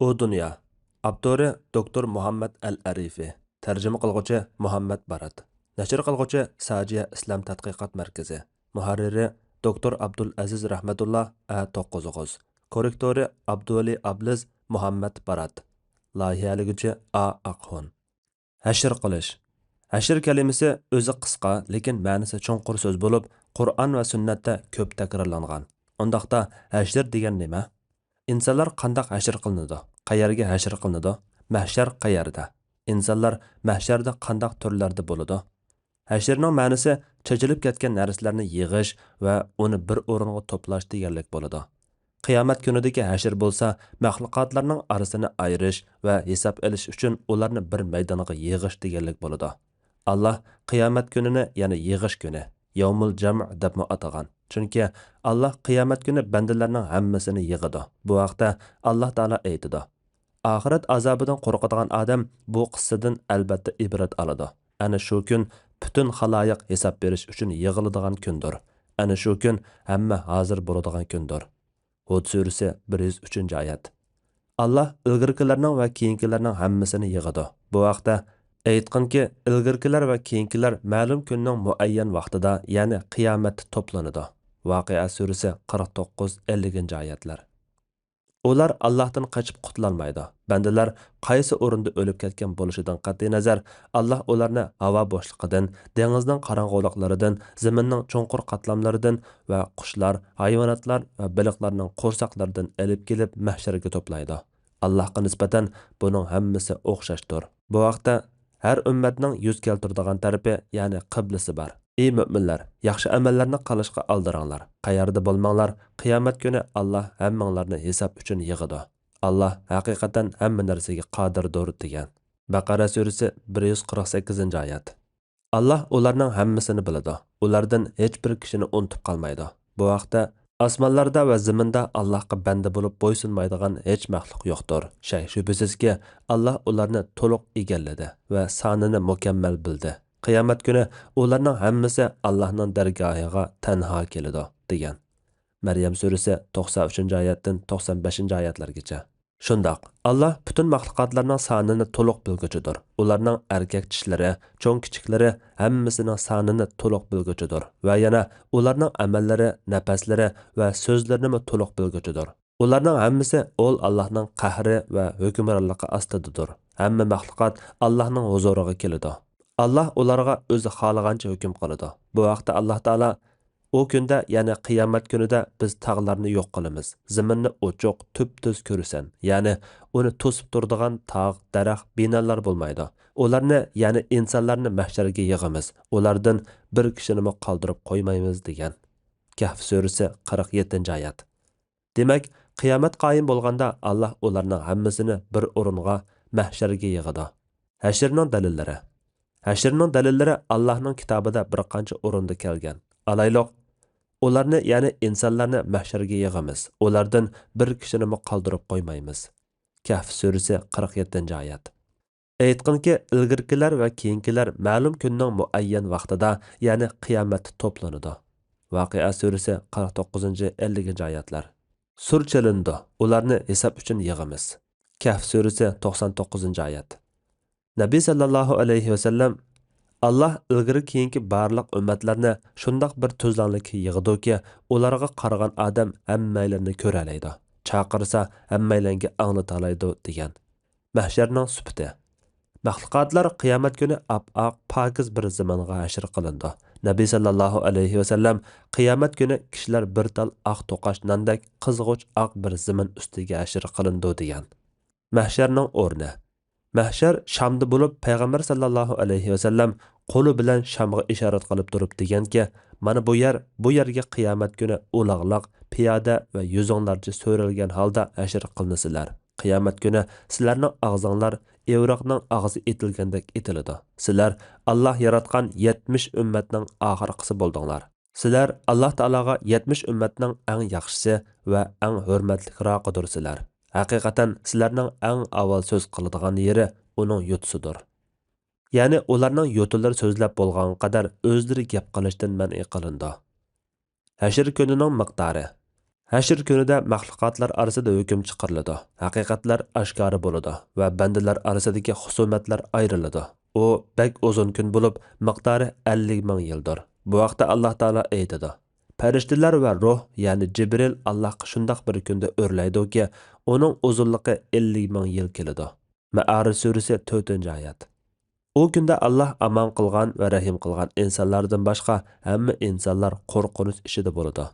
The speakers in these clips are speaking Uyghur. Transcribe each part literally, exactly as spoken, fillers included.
ئۇ دۇنيا. ئاپتورى دوكتور مۇھەممەد ئەل ئەرىفى. تەرجىمە قىلغۇچى مۇھەممەد بارات. نەشر قىلغۇچى ساجىيە ئىسلام تەتقىقات مەركىزى. مۇھەررىرى دوكتور ئابدۇلئەزىز رەھمەتۇللا، ئە توققۇز ئوغۇز. كوررېكتورى ئابدۇۋەلى ئابلىز، مۇھەممەد بارات. لايىھەلىگۈچى ئا ئاقخۇن. ھەشر قىلىش. ھەشر كەلىمىسى ئۆزى قىسقا، لېكىن مەنىسى چوڭقۇر سۆز بولۇپ، قۇرئان ۋە سۈننەتتە كۆپ تەكرارلانغان. ئۇنداقتا ھەشر دېگەن نېمە؟ ئىنسانلار قانداق ھەشر قىلىنىدۇ؟ قەيەرگە ھەشر قىلىنىدۇ؟ مەھشەر قەيەردە؟ ئىنسانلار مەھشەردە قانداق تۈرلەردە بولىدۇ؟ ھەشرنىڭ مەنىسى چېچىلىپ كەتكەن نەرسىلەرنى يىغىش ۋە ئۇنى بىر ئورۇنغا توپلاش دېگەنلىك بولىدۇ. قىيامەت كۈنىدىكى ھەشر بولسا مەخلۇقاتلارنىڭ ئارىسىنى ئايرىش ۋە ھېساب ئېلىش ئۈچۈن ئۇلارنى بىر مەيدانغا يىغىش دېگەنلىك بولىدۇ. ئاللاھ قىيامەت كۈنىنى يەنە يىغىش كۈنى، يەۋمۇل جەم دەپمۇ ئاتىغان. چۈنكى ئاللاھ قىيامەت كۈنى بەندىلەرنىڭ ھەممىسىنى يىغىدۇ. بۇ ھەقتە ئاللاھ تائالا ئېيتىدۇ: «ئاخىرەت ئازابىدىن قورقىدىغان ئادەم بۇ قىسسىدىن ئەلبەتتە ئىبرەت ئالىدۇ. ئەنە شۇ كۈن پۈتۈن خالايىق ھېساب بېرىش ئۈچۈن يىغىلىدىغان كۈندۇر. ئەنە شۇ كۈن ھەممە ھازىر بولىدىغان كۈندۇر.» ھۇد سۈرىسى، بىر يۈز ئۈچىنچى ئايەت. ئاللاھ ئىلگىرىكىلەرنىڭ ۋە كېيىنكىلەرنىڭ ھەممىسىنى يىغىدۇ. بۇ ھەقتە: «ئېيتقىنكى، ئىلگىرىكىلەر ۋە كېيىنكىلەر مەلۇم كۈننىڭ مۇئەييەن ۋاقتىدا، يەنى قىيامەتتە توپلىنىدۇ.» ۋاقىئە سۈرىسى، قىرىق توققۇز، ئەللىكىنچى ئايەتلەر. ئۇلار ئاللاھتىن قېچىپ قۇتۇلالمايدۇ. بەندىلەر قايسى ئورۇندا ئۆلۈپ كەتكەن بولۇشىدىن قەتئىينەزەر، ئاللاھ ئۇلارنى ھاۋا بوشلۇقىدىن، دېڭىزنىڭ قاراڭغۇلۇقلىرىدىن، زېمىننىڭ چوڭقۇر قاتلاملىرىدىن ۋە قۇشلار، ھايۋاناتلار ۋە بېلىقلارنىڭ قورساقلىرىدىن ئېلىپ كېلىپ مەھشەرگە توپلايدۇ. ئاللاھقا نىسبەتەن بۇنىڭ ھەممىسى ئوخشاشتۇر. بۇ ھەقتە: «ھەر ئۈممەتنىڭ يۈز كەلتۈرىدىغان تەرىپى، يەنى قىبلىسى بار. ئى مۆمىنلەر، ياخشى ئەمەللەرنى قىلىشقا ئالدىراڭلار. قەيەردە بولماڭلار، قىيامەت كۈنى ئاللاھ ھەممىڭلارنى ھېساب ئۈچۈن يىغىدۇ. ئاللاھ ھەقىقەتەن ھەممە نەرسىگە قادىردۇر» دېگەن. بەقەرە سۈرىسى، بىر يۈز قىرىق سەككىزىنچى ئايەت. ئاللاھ ئۇلارنىڭ ھەممىسىنى بىلىدۇ. ئۇلاردىن ھېچ بىر كىشىنى ئۇنتۇپ قالمايدۇ. بۇ ھەقتە: «ئاسمانلاردا ۋە زېمىندا ئاللاھقا بەندە بولۇپ بويسۇنمايدىغان ھېچ مەخلۇق يوقتۇر. شەك-شۈبھىسىزكى، ئاللاھ ئۇلارنى تولۇق ئىگىلىدى ۋە سانىنى مۇكەممەل بىلدى. قىيامەت كۈنى ئۇلارنىڭ ھەممىسى ئاللاھنىڭ دەرگاھىغا تەنھا كېلىدۇ» دېگەن. مەريەم سۈرىسى، توقسان ئۈچىنچى ئايەتتىن توقسان بەشىنچى ئايەتلەرگىچە. شۇنداق، ئاللاھ پۈتۈن مەخلۇقاتلارنىڭ سانىنى تولۇق بىلگۈچىدۇر. ئۇلارنىڭ ئەركەك چىشلىرى، چوڭ-كىچىكلىرى، ھەممىسىنىڭ سانىنى تولۇق بىلگۈچىدۇر. ۋە يەنە ئۇلارنىڭ ئەمەللىرى، نەپەسلىرى ۋە سۆزلىرىنىمۇ تولۇق بىلگۈچىدۇر. ئۇلارنىڭ ھەممىسى ئۇل ئاللاھنىڭ قەھرى ۋە ھۆكۈمرانلىقى ئاستىدىدۇر. ھەممە مەخلۇقات ئاللاھنىڭ ھۇزۇرىغا كېلىدۇ. ئاللاھ ئۇلارغا ئۆزى خالىغانچە ھۆكۈم قىلىدۇ. بۇ ھەقتە ئاللاھ تائالا: «ئۇ كۈندە، يەنى قىيامەت كۈنىدە بىز تاغلارنى يوق قىلىمىز، زېمىننى ئوچۇق، تۈپتۈز كۆرىسەن، يەنى ئۇنى توسۇپ تۇرىدىغان تاغ، دەرەخ، بىنالار بولمايدۇ. ئۇلارنى، يەنى ئىنسانلارنى مەھشەرگە يىغىمىز، ئۇلاردىن بىر كىشىنىمۇ قالدۇرۇپ قويمايمىز» دېگەن. كەھف سۈرىسى، قىرىق يەتتىنچى ئايەت. دېمەك، قىيامەت قايىم بولغاندا، ئاللاھ ئۇلارنىڭ ھەممىسىنى بىر ئورۇنغا، مەھشەرگە يىغىدۇ. ھەشرنىڭ دەلىللىرى. ھەشرنىڭ دەلىللىرى ئاللاھنىڭ كىتابىدا بىر قانچە ئورۇندا كەلگەن. ئالايلۇق، ئۇلارنى، يەنى ئىنسانلارنى مەھشەرگە يىغىمىز، ئۇلاردىن بىر كىشىنىمۇ قالدۇرۇپ قويمايمىز. كەھف سۈرىسى، قىرىق يەتتىنچى ئايەت. ئېيتقىنكى، ئىلگىرىكىلەر ۋە كېيىنكىلەر مەلۇم كۈننىڭ مۇئەييەن ۋاقتىدا، يەنى قىيامەتتە توپلىنىدۇ. ۋاقىئە سۈرىسى، قىرىق توققۇزىنچى، ئەللىكىنچى ئايەتلەر. سۇر چېلىنىدۇ، ئۇلارنى ھېساب ئۈچۈن يىغىمىز. كەھف سۈرىسى، توقسان توققۇزىنچى ئايەت. نەبى سەللەللاھۇ ئەلەيھى ۋەسەللەم: «ئاللاھ ئىلگىرى كېيىنكى بارلىق ئۈممەتلەرنى شۇنداق بىر تۈزلەڭلىككە يىغىدۇكى، ئۇلارغا قارىغان ئادەم ھەممەيلەننى كۆرەلەيدۇ، چاقىرسا ھەممەيلەنگە ئاڭلىتالايدۇ» دېگەن. مەھشەرنىڭ سۈپىتى. مەخلۇقاتلار قىيامەت كۈنى ئاپئاق، پاكىز بىر زېمىنغا ھەشر قىلىنىدۇ. نەبى سەللەللاھۇ ئەلەيھى ۋەسەللەم: «قىيامەت كۈنى كىشىلەر بىر تال ئاق توقاچ ناندەك قىزغۇچ ئاق بىر زېمىن ئۈستىگە ھەشر قىلىنىدۇ» دېگەن. مەھشەرنىڭ ئورنى. مەھشەر شامدا بولۇپ، پەيغەمبەر سەللەللاھۇ ئەلەيھى ۋەسەللەم قولى بىلەن شامغا ئىشارەت قىلىپ تۇرۇپ دېگەنكى، «مانا بۇ يەر، بۇ يەرگە قىيامەت كۈنى ئۇلاغلاق، پىيادە ۋە يۈزۈڭلارچە سۆرەلگەن ھالدا ھەشر قىلىنىسىلەر. قىيامەت كۈنى سىلەرنىڭ ئاغزىڭلار ئېۋرىقنىڭ ئاغزى ئېتىلگەندەك ئېتىلىدۇ. سىلەر ئاللاھ ياراتقان يەتمىش ئۈممەتنىڭ ئاخىرقىسى بولدۇڭلار. سىلەر ئاللاھ تائالاغا يەتمىش ئۈممەتنىڭ ئەڭ ياخشىسى ۋە ئەڭ ھۆرمەتلىكراقىدۇرسىلەر. ھەقىقەتەن سىلەرنىڭ ئەڭ ئاۋۋال سۆز قىلىدىغان يېرى ئۇنىڭ يوتىسىدۇر. يەنى ئۇلارنىڭ يوتىلىرى سۆزلەپ بولغانغا قەدەر ئۆزلىرى گەپ قىلىشتىن مەنئى قىلىنىدۇ.» ھەشر كۈنىنىڭ مىقدارى. ھەشر كۈنىدە مەخلۇقاتلار ئارىسىدا ھۆكۈم چىقىرىلىدۇ، ھەقىقەتلەر ئاشكارا بولىدۇ ۋە بەندىلەر ئارىسىدىكى خۇسۇمەتلەر ئايرىلىدۇ. ئۇ بەك ئۇزۇن كۈن بولۇپ، مىقدارى ئەللىك مىڭ يىلدۇر. بۇ ھەقتە ئاللاھ تائالا ئېيتىدۇ: پەرىشتىلەر ۋە روھ، يەنى جىبرىل، ئاللاھقا شۇنداق بىر كۈندە ئۆرلەيدۇكى، ئۇنىڭ ئۇزۇنلۇقى ئەللىك مىڭ يىل كېلىدۇ. مەئارىج سۈرىسى، تۆتىنچى ئايەت. ئۇ كۈندە ئاللاھ ئامان قىلغان ۋە رەھىم قىلغان ئىنسانلاردىن باشقا ھەممە ئىنسانلار قورقۇنچ ئىچىدە بولىدۇ.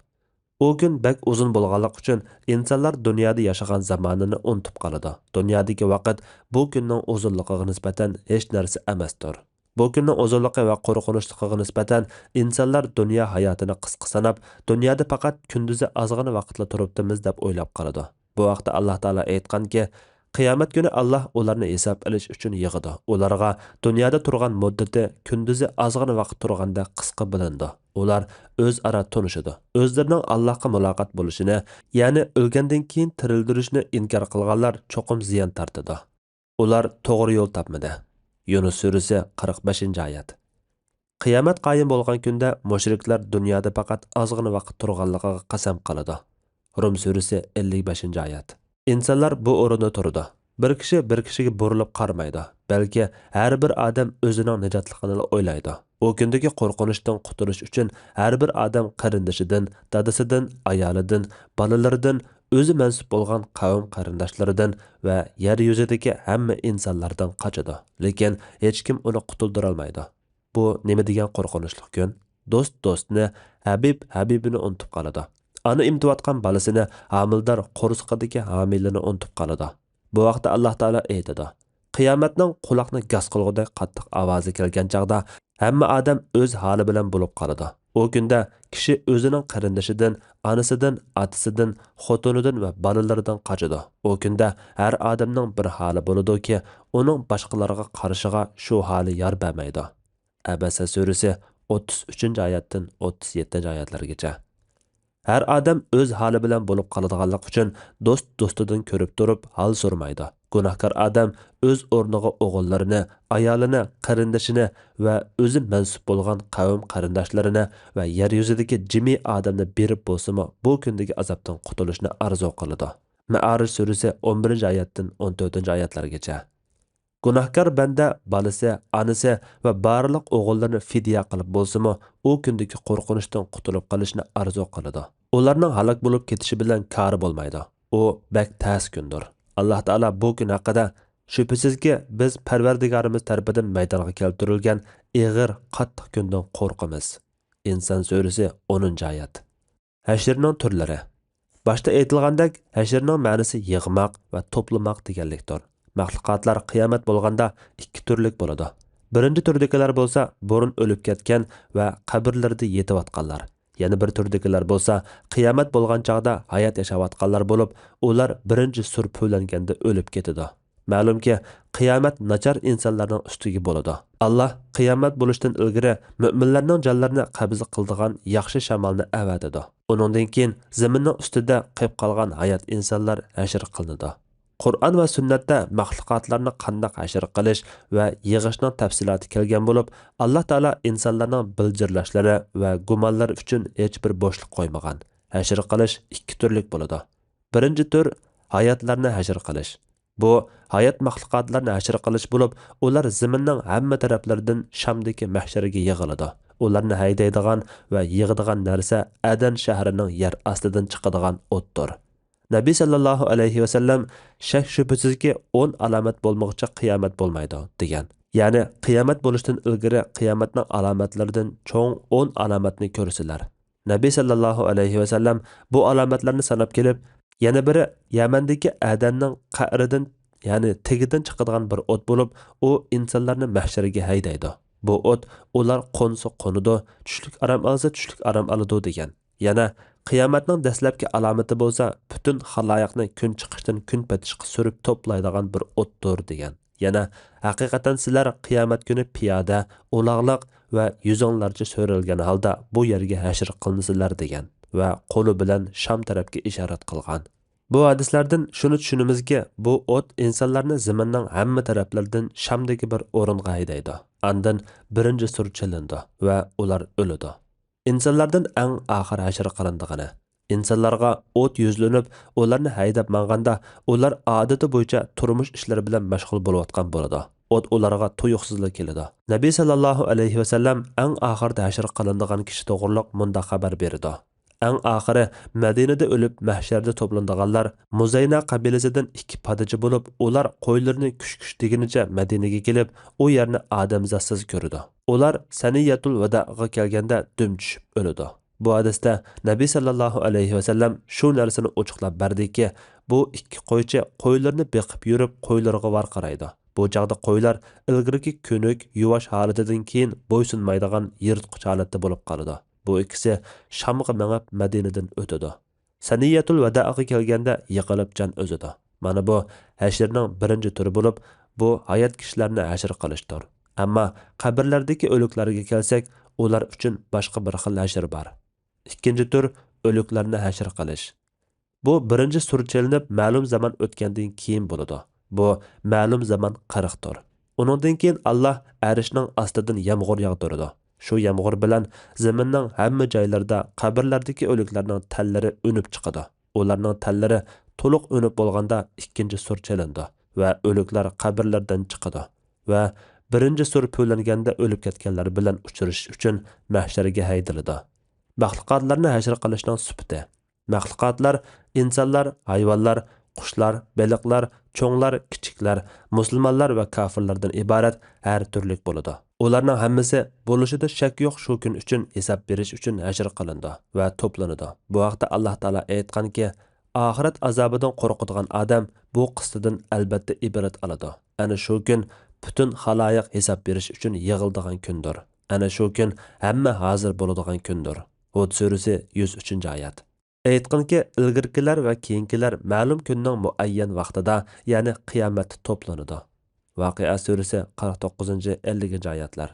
ئۇ كۈن بەك ئۇزۇن بولغانلىقى ئۈچۈن ئىنسانلار دۇنيادا ياشىغان زامانىنى ئۇنتۇپ قالىدۇ. دۇنيادىكى ۋاقىت بۇ كۈننىڭ ئۇزۇنلۇقىغا نىسبەتەن ھېچ نەرسە ئەمەستۇر. بۇ كۈننىڭ ئۇزۇنلۇقى ۋە قورقۇنچلۇقىغا نىسبەتەن ئىنسانلار دۇنيا ھاياتىنى قىسقا ساناپ، دۇنيادا پەقەت كۈندۈزى ئازغىنا ۋاقىتلا تۇرۇپتىمىز دەپ ئويلاپ قالىدۇ. بۇ ھەقتە ئاللاھ تائالا ئېيتقانكى، قىيامەت كۈنى ئاللاھ ئۇلارنى ھېساب ئېلىش ئۈچۈن يىغىدۇ. ئۇلارغا دۇنيادا تۇرغان مۇددىتى كۈندۈزى ئازغىنا ۋاقىت تۇرغاندەك قىسقا بىلىنىدۇ. ئۇلار ئۆزئارا تونۇشىدۇ. ئۆزلىرىنىڭ ئاللاھقا مۇلاقات بولۇشىنى، يەنى ئۆلگەندىن كېيىن تىرىلدۈرۈشنى ئىنكار قىلغانلار چوقۇم زىيان تارتىدۇ. ئۇلار توغرا يول تاپمىدى. يۇنۇس سۈرىسى، قىرىق بەشىنچى ئايەت. قىيامەت قايىم بولغان كۈندە مۇشرىكلار دۇنيادا پەقەت ئازغىنا ۋاقىت تۇرغانلىقىغا قەسەم قىلىدۇ. رۇم سۈرىسى، ئەللىك بەشىنچى ئايەت. ئىنسانلار بۇ ئورۇندا تۇرىدۇ. بىر كىشى بىر كىشىگە بۇرۇلۇپ قارىمايدۇ، بەلكى ھەر بىر ئادەم ئۆزىنىڭ نىجاتلىقىنىلا ئويلايدۇ. ئۇ كۈندىكى قورقۇنچتىن قۇتۇلۇش ئۈچۈن ھەر بىر ئادەم قېرىندىشىدىن، دادىسىدىن، ئايالىدىن، بالىلىرىدىن، ئۆزى مەنسۇپ بولغان قەۋم قېرىنداشلىرىدىن ۋە يەر يۈزىدىكى ھەممە ئىنسانلاردىن قاچىدۇ. لېكىن ھېچكىم ئۇنى قۇتۇلدۇرالمايدۇ. بۇ نېمە دېگەن قورقۇنچلۇق كۈن؟ دوست دوستىنى، ھەبىب ھەبىبىنى ئۇنتۇپ قالىدۇ. ئانا ئېمىتىۋاتقان بالىسىنى، ھامىلىدار قورسىقىدىكى ھامىلىنى ئۇنتۇپ قالىدۇ. بۇ ھەقتە ئاللاھ تائالا ئېيتىدۇ: قىيامەتنىڭ قۇلاقنى گاس قىلغۇدەك قاتتىق ئاۋازى كەلگەن چاغدا، ھەممە ئادەم ئۆز ھالى بىلەن بولۇپ قالىدۇ. ئۇ كۈندە كىشى ئۆزىنىڭ قېرىندىشىدىن، ئانىسىدىن، ئاتىسىدىن، خوتۇنىدىن ۋە بالىلىرىدىن قاچىدۇ. ئۇ كۈندە ھەر ئادەمنىڭ بىر ھالى بولىدۇكى، ئۇنىڭ باشقىلارغا قارىشىغا شۇ ھالى يار بەرمەيدۇ. ئەبەسە سۈرىسى، ئوتتۇز ئۈچىنچى ئايەتتىن ئوتتۇز يەتتىنچى ئايەتلەرگىچە. ھەر ئادەم ئۆز ھالى بىلەن بولۇپ قالىدىغانلىقى ئۈچۈن دوست دوستىدىن كۆرۈپ تۇرۇپ ھال سورىمايدۇ. گۇناھكار ئادەم ئۆز ئورنىغا ئوغۇللىرىنى، ئايالىنى، قېرىندىشىنى ۋە ئۆزى مەنسۇپ بولغان قەۋم قېرىنداشلىرىنى ۋە يەر يۈزىدىكى جىمى ئادەمنى بېرىپ بولسىمۇ بۇ كۈندىكى ئازابتىن قۇتۇلۇشنى ئارزۇ قىلىدۇ. مەئارىج سۈرىسى، ئون بىرىنچى ئايەتتىن ئون تۆتىنچى ئايەتلەرگىچە. گۇناھكار بەندە بالىسى، ئانىسى ۋە بارلىق ئوغۇللىرىنى فىدىيە قىلىپ بولسىمۇ، ئۇ كۈندىكى قورقۇنچتىن قۇتۇلۇپ قېلىشنى ئارزۇ قىلىدۇ. ئۇلارنىڭ ھالاك بولۇپ كېتىشى بىلەن كارى بولمايدۇ. ئۇ بەك تەس كۈندۇر. ئاللاھ تائالا بۇ كۈن ھەققىدە، شۈبھىسىزكى، بىز پەرۋەردىگارىمىز تەرىپىدىن مەيدانغا كەلتۈرۈلگەن ئېغىر، قاتتىق كۈندىن قورقىمىز. ئىنسان سۈرىسى، ئونىنچى ئايەت. ھەشرنىڭ تۈرلىرى. باشتا ئېيتىلغاندەك، ھەشرنىڭ مەنىسى يىغماق ۋە توپلىماق دېگەنلىكتۇر. مەخلۇقاتلار قىيامەت بولغاندا ئىككى تۈرلۈك بولىدۇ. بىرىنچى تۈردىكىلەر بولسا بۇرۇن ئۆلۈپ كەتكەن ۋە قەبرىلىرىدە يېتىۋاتقانلار. يەنە بىر تۈردىكىلەر بولسا قىيامەت بولغان چاغدا ھايات ياشاۋاتقانلار بولۇپ، ئۇلار بىرىنچى سۇر پۈۋلەنگەندە ئۆلۈپ كېتىدۇ. مەلۇمكى، قىيامەت ناچار ئىنسانلارنىڭ ئۈستىگە بولىدۇ. ئاللاھ قىيامەت بولۇشتىن ئىلگىرى مۆمىنلەرنىڭ جانلىرىنى قەبزە قىلىدىغان ياخشى شامالنى ئەۋەتىدۇ. ئۇنىڭدىن كېيىن زېمىننىڭ ئۈستىدە قېلىپ قالغان ھايات ئىنسانلار ھەشر قىلىنىدۇ. قۇرئان ۋە سۈننەتتە مەخلۇقاتلارنى قانداق ھەشر قىلىش ۋە يىغىشنىڭ تەپسىلاتى كەلگەن بولۇپ، ئاللاھ تائالا ئىنسانلارنىڭ بىلجىرلاشلىرى ۋە گۇمانلىرى ئۈچۈن ھېچبىر بوشلۇق قويمىغان. ھەشر قىلىش ئىككى تۈرلۈك بولىدۇ. بىرىنچى تۈر، ھاياتلارنى ھەشر قىلىش. بۇ، ھايات مەخلۇقاتلارنى ھەشر قىلىش بولۇپ، ئۇلار زېمىننىڭ ھەممە تەرەپلىرىدىن شامدىكى مەھشەرگە يىغىلىدۇ. ئۇلارنى ھەيدەيدىغان ۋە يىغىدىغان نەرسە ئەدەن شەھىرىنىڭ يەر ئاستىدىن چىقىدىغان ئوتتۇر. نەبى سەللەللاھۇ ئەلەيھى ۋەسەللەم، شەك-شۈبھىسىزكى، ئون ئالامەت بولمىغۇچە قىيامەت بولمايدۇ، دېگەن. يەنى، قىيامەت بولۇشتىن ئىلگىرى قىيامەتنىڭ ئالامەتلىرىدىن چوڭ ئون ئالامەتنى كۆرىسىلەر. نەبى سەللەللاھۇ ئەلەيھى ۋەسەللەم بۇ ئالامەتلەرنى ساناپ كېلىپ، يەنە بىرى، يەمەندىكى ئەدەننىڭ قەئرىدىن، يەنى تېگىدىن چىقىدىغان بىر ئوت بولۇپ، ئۇ ئىنسانلارنى مەھشەرگە ھەيدەيدۇ. بۇ ئوت، ئۇلار قونسا قونىدۇ، چۈشلۈك ئارام ئالسا چۈشلۈك ئارام ئالىدۇ، دېگەن. يەنە، قىيامەتنىڭ دەسلەپكى ئالامىتى بولسا پۈتۈن خالايىقنى كۈن چىقىشتىن كۈن پېتىشقا سۈرۈپ توپلايدىغان بىر ئوتتۇر، دېگەن. يەنە، ھەقىقەتەن سىلەر قىيامەت كۈنى پىيادە، ئۇلاغلىق ۋە يۈزۈڭلارچە سۆرەلگەن ھالدا بۇ يەرگە ھەشر قىلىنىسىلەر، دېگەن ۋە قولى بىلەن شام تەرەپكە ئىشارەت قىلغان. بۇ ھەدىسلەردىن شۇنى چۈشىنىمىزكى، بۇ ئوت ئىنسانلارنى زېمىننىڭ ھەممە تەرەپلىرىدىن شامدىكى بىر ئورۇنغا ھەيدەيدۇ. ئاندىن بىرىنچى سۇر چېلىنىدۇ ۋە ئۇلار ئۆلىدۇ. ئىنسانلاردىن ئەڭ ئاخىر ھەشر قىلىنىدىغىنى. ئىنسانلارغا ئوت يۈزلىنىپ، ئۇلارنى ھەيدەپ ماڭغاندا، ئۇلار ئادىتى بويىچە تۇرمۇش ئىشلىرى بىلەن مەشغۇل بولۇۋاتقان بولىدۇ. ئوت ئۇلارغا تۇيۇقسىزلا كېلىدۇ. نەبى سەللەللاھۇ ئەلەيھى ۋەسەللەم ئەڭ ئاخىرىدا ھەشر قىلىنىدىغان كىشى توغرۇلۇق مۇنداق خەۋەر بېرىدۇ: ئەڭ ئاخىرى مەدىنىدە ئۆلۈپ، مەھشەردە توپلىنىدىغانلار مۇزەينە قەبىلىسىدىن ئىككى پادىچى بولۇپ، ئۇلار قويلىرىنى كۈش-كۈش دېگىنىچە مەدىنىگە كېلىپ، ئۇ يەرنى ئادەمزاتسىز كۆرىدۇ. ئۇلار سەنىيەتۇل ۋەدائغا كەلگەندە دۈم چۈشۈپ ئۆلىدۇ. بۇ ھەدىستە نەبى سەللەللاھۇ ئەلەيھى ۋەسەللەم شۇ نەرسىنى ئوچۇقلاپ بەردىكى، بۇ ئىككى قويچى قويلىرىنى بېقىپ يۈرۈپ، قويلىرىغا ۋارقىرايدۇ. بۇ چاغدا قويلار ئىلگىرىكى كۆنۈك، يۇۋاش ھالىتىدىن كېيىن بويسۇنمايدىغان يىرتقۇچ ھالەتتە بولۇپ قالىدۇ. بۇ ئىككىسى شامغا مېڭىپ، مەدىنىدىن ئۆتىدۇ. سەنىيەتۇل ۋەدائىغا كەلگەندە يىقىلىپ جان ئۈزىدۇ. مانا بۇ ھەشرنىڭ بىرىنچى تۈرى بولۇپ، بۇ ھايات كىشىلەرنى ھەشر قىلىشتۇر. ئەمما قەبرىلەردىكى ئۆلۈكلەرگە كەلسەك، ئۇلار ئۈچۈن باشقا بىر خىل ھەشر بار. ئىككىنچى تۈر ئۆلۈكلەرنى ھەشر قىلىش. بۇ بىرىنچى سۇر چېلىنىپ، مەلۇم زامان ئۆتكەندىن كېيىن بولىدۇ. بۇ مەلۇم زامان قىرىق تۈر. ئۇنىڭدىن كېيىن ئاللاھ ئەرشنىڭ ئاستىدىن يامغۇر ياغدۇرىدۇ. شۇ يامغۇر بىلەن زېمىننىڭ ھەممە جايلىرىدا قەبرىلەردىكى ئۆلۈكلەرنىڭ تەنلىرى ئۈنۈپ چىقىدۇ. ئۇلارنىڭ تەنلىرى تولۇق ئۈنۈپ بولغاندا، ئىككىنچى سۇر چېلىنىدۇ ۋە ئۆلۈكلەر قەبرىلەردىن چىقىدۇ ۋە بىرىنچى سۇر پۈۋلەنگەندە ئۆلۈپ كەتكەنلەر بىلەن ئۇچرىشىش ئۈچۈن مەھشەرگە ھەيدىلىدۇ. مەخلۇقاتلارنى ھەشر قىلىشنىڭ سۈپىتى. مەخلۇقاتلار ئىنسانلار، ھايۋانلار، قۇشلار، بېلىقلار، چوڭلار، كىچىكلەر، مۇسۇلمانلار ۋە كاپىرلاردىن ئىبارەت ھەر تۈرلۈك بولىدۇ. ئۇلارنىڭ ھەممىسى بولۇشىدا شەك يوق شۇ كۈن ئۈچۈن ھېساب بېرىش ئۈچۈن ھەشر قىلىنىدۇ ۋە توپلىنىدۇ. بۇ ھەقتە ئاللاھ تائالا ئېيتقانكى، ئاخىرەت ئازابىدىن قورقىدىغان ئادەم بۇ قىسسىدىن ئەلبەتتە ئىبرەت ئالىدۇ. ئەنە شۇ كۈن پۈتۈن خالايىق ھېساب بېرىش ئۈچۈن يىغىلىدىغان كۈندۇر. ئەنە شۇ كۈن ھەممە ھازىر بولىدىغان كۈندۇر. ھۇد سۈرىسى، يۈز ئۈچىنچى ئايەت. ئېيتقىنكى، ئىلگىرىكىلەر ۋە كېيىنكىلەر مەلۇم كۈننىڭ مۇئەييەن ۋاقتىدا، يەنى قىيامەتتە توپلىنىدۇ. ۋاقىئە سۈرىسى، قىرىق توققۇزىنچى، ئەللىكىنچى ئايەتلەر.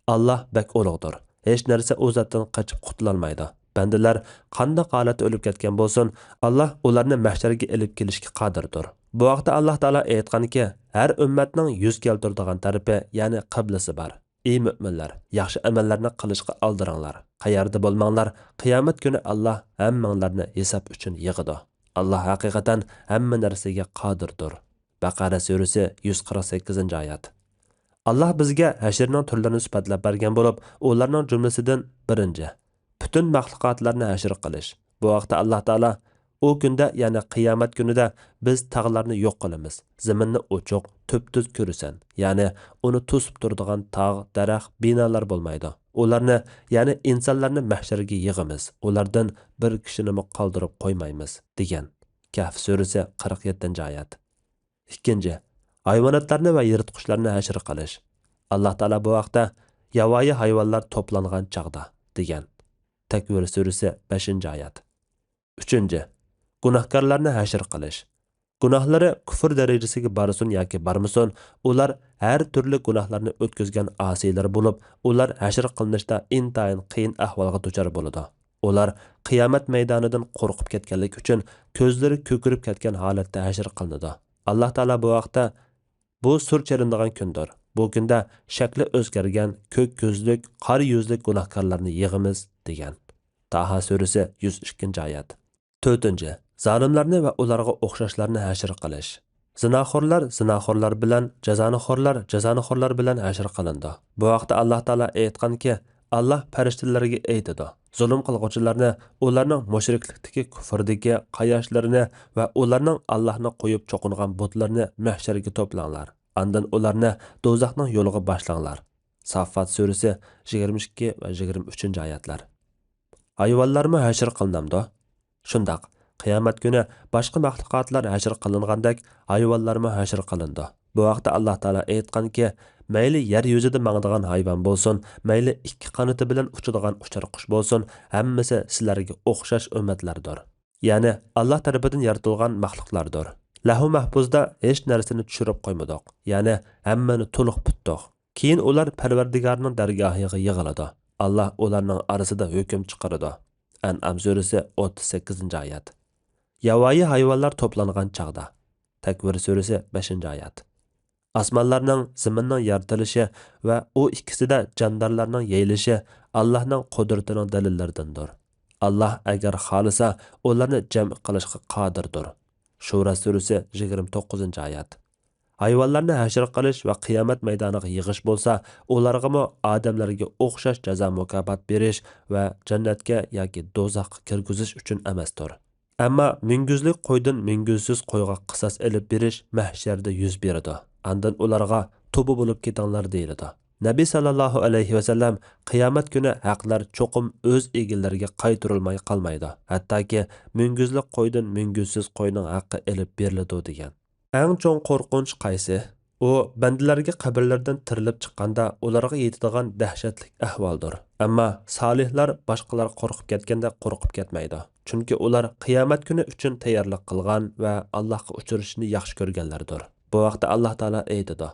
ئاللاھ بەك ئۇلۇغدۇر. ھېچ نەرسە ئۇ زاتتىن قېچىپ قۇتۇلالمايدۇ. بەندىلەر قانداق ھالەتتە ئۆلۈپ كەتكەن بولسۇن، ئاللاھ ئۇلارنى مەھشەرگە ئېلىپ كېلىشكە قادىردۇر. بۇ ھەقتە ئاللاھ تائالا ئېيتقانكى، ھەر ئۈممەتنىڭ يۈز كەلتۈرىدىغان تەرىپى، يەنى قىبلىسى بار. ئى مۆمىنلەر، ياخشى ئەمەللەرنى قىلىشقا ئالدىراڭلار. قەيەردە بولماڭلار، قىيامەت كۈنى ئاللاھ ھەممىڭلارنى ھېساب ئۈچۈن يىغىدۇ. ئاللاھ ھەقىقەتەن ھەممە نەرسىگە قادىردۇر. بەقەرە سۈرىسى، يۈز قىرىق سەككىزىنچى ئايەت. ئاللاھ بىزگە ھەشرنىڭ تۈرلىرىنى سۈپەتلەپ بەرگەن بولۇپ، ئۇلارنىڭ جۈملىسىدىن بىرىنچى، پۈتۈن مەخلۇقاتلارنى ھەشر قىلىش. بۇ ھەقتە ئاللاھ تائالا، ئۇ كۈندە، يەنى قىيامەت كۈنىدە بىز تاغلارنى يوق قىلىمىز، زېمىننى ئوچۇق، تۈپتۈز كۆرىسەن، يەنى ئۇنى توسۇپ تۇرىدىغان تاغ، دەرەخ، بىنالار بولمايدۇ. ئۇلارنى، يەنى ئىنسانلارنى مەھشەرگە يىغىمىز، ئۇلاردىن بىر كىشىنىمۇ قالدۇرۇپ قويمايمىز، دېگەن. كەھف سۈرىسى، قىرىق يەتتىنچى ئايەت. ئىككىنچى، ھايۋاناتلارنى ۋە يىرتقۇچلارنى ھەشر قىلىش. ئاللاھ تائالا بۇ ھەقتە، ياۋايى ھايۋانلار توپلانغان چاغدا، دېگەن. تەكۋىر سۈرىسى، بەشىنچى ئايەت. ئۈچىنچى، گۇناھكارلارنى ھەشر قىلىش. گۇناھلىرى كۇفر دەرىجىسىگە بارسۇن ياكى بارمىسۇن، ئۇلار ھەر تۈرلۈك گۇناھلارنى ئۆتكۈزگەن ئاسىيلار بولۇپ، ئۇلار ھەشر قىلىنىشتا ئىنتايىن قىيىن ئەھۋالغا دۇچار بولىدۇ. ئۇلار قىيامەت مەيدانىدىن قورقۇپ كەتكەنلىكى ئۈچۈن كۆزلىرى كۆكىرىپ كەتكەن ھالەتتە ھەشر قىلىنىدۇ. ئاللاھ تائالا بۇ ھەقتە، بۇ سۈر چېلىنىدىغان كۈندۇر. بۇ كۈندە شەكلى ئۆزگەرگەن، كۆك كۆزلۈك، قارا يۈزلۈك گۇناھكارلارنى يىغىمىز، دېگەن. تاھا سۈرىسى، يۈز ئىككىنچى ئايەت. تۆتىنچى، زالىملارنى ۋە ئۇلارغا ئوخشاشلارنى ھەشر قىلىش. زىناخورلار زىناخورلار بىلەن، جازانىخورلار جازانىخورلار بىلەن ھەشر قىلىنىدۇ. بۇ ھەقتە ئاللاھ تائالا ئېيتقانكى، ئاللاھ پەرىشتىلەرگە ئېيتىدۇ، زۇلۇم قىلغۇچىلارنى، ئۇلارنىڭ مۇشرىكلىكتىكى كۇفرىدىكى قاياشلىرىنى ۋە ئۇلارنىڭ ئاللاھنى قويۇپ چوقۇنغان بۇتلىرىنى مەھشەرگە توپلاڭلار. ئاندىن ئۇلارنى دوزاخنىڭ يولىغا باشلاڭلار. ساففات سۈرىسى، يىگىرمە ئىككى ۋە يىگىرمە ئۈچىنچى ئايەتلەر. ھايۋانلارمۇ ھەشر قىلىنامدۇ؟ شۇنداق، قىيامەت كۈنى باشقا مەخلۇقاتلار ھەشر قىلىنغاندەك، ھايۋانلارمۇ ھەشر قىلىنىدۇ. بۇ ھەقتە ئاللاھ تائالا ئېيتقانكى، مەيلى يەر يۈزىدە ماڭىدىغان ھايۋان بولسۇن، مەيلى ئىككى قانىتى بىلەن ئۇچىدىغان ئۇچار قۇش بولسۇن، ھەممىسى سىلەرگە ئوخشاش ئۈممەتلەردۇر. يەنى ئاللاھ تەرىپىدىن يارىتىلغان مەخلۇقلاردۇر. لەھۇ مەھپۇزدا ھېچ نەرسىنى چۈشۈرۈپ قويمىدۇق، يەنى ھەممىنى تولۇق پۈتتۇق. كېيىن ئۇلار پەرۋەردىگارنىڭ دەرگاھىغا يىغىلىدۇ. ئاللاھ ئۇلارنىڭ ئارىسىدا ھۆكۈم چىقىرىدۇ. ئەنئام سۈرىسى، ئوتتۇز سەككىزىنچى ئايەت. ياۋايى ھايۋانلار توپلانغان چاغدا. تەكۋىر سۈرىسى، بەشىنچى ئايەت. ئاسمانلارنىڭ، زېمىننىڭ يارىتىلىشى ۋە ئۇ ئىككىسىدە جاندارلارنىڭ يېيىلىشى ئاللاھنىڭ قۇدرىتىنىڭ دەلىللىرىدىندۇر. ئاللاھ ئەگەر خالىسا، ئۇلارنى جەم قىلىشقا قادىردۇر. شۇرا سۈرىسى، يىگىرمە توققۇزىنچى ئايەت. ھايۋانلارنى ھەشر قىلىش ۋە قىيامەت مەيدانىغا يىغىش بولسا، ئۇلارغىمۇ ئادەملەرگە ئوخشاش جازا مۇكاپات بېرىش ۋە جەننەتكە ياكى دوزاخقا كىرگۈزۈش ئۈچۈن ئەمەستۇر. ئەمما مۈڭگۈزلۈك قويدىن مۈڭگۈزسىز قويغا قىساس ئېلىپ بېرىش مەھشەردە يۈز بېرىدۇ. ئاندىن ئۇلارغا، توبا بولۇپ كېتىڭلار، دېيىلىدۇ. نەبى ساللاللاھۇ ئەلەيھى ۋەسەللەم، قىيامەت كۈنى ھەقلەر چوقۇم ئۆز ئىگىلىرىگە قايتۇرۇلماي قالمايدۇ، ھەتتاكى مۈڭگۈزلۈك قويدىن مۈڭگۈزسىز قوينىڭ ھەققى ئېلىپ بېرىلىدۇ، دېگەن. ئەڭ چوڭ قورقۇنچ قايسى؟ ئۇ بەندىلەرگە قەبرىلىرىدىن تىرىلىپ چىققاندا ئۇلارغا يېتىدىغان دەھشەتلىك ئەھۋالدۇر. ئەمما سالىھلار باشقىلار قورقۇپ كەتكەندەك قورقۇپ كەتمەيدۇ. چۈنكى ئۇلار قىيامەت كۈنى ئۈچۈن تەييارلىق قىلغان ۋە ئاللاھقا ئۇچرىشىشنى ياخشى كۆرگەنلەردۇر. بۇ ھەقتە ئاللاھ تائالا ئېيتىدۇ: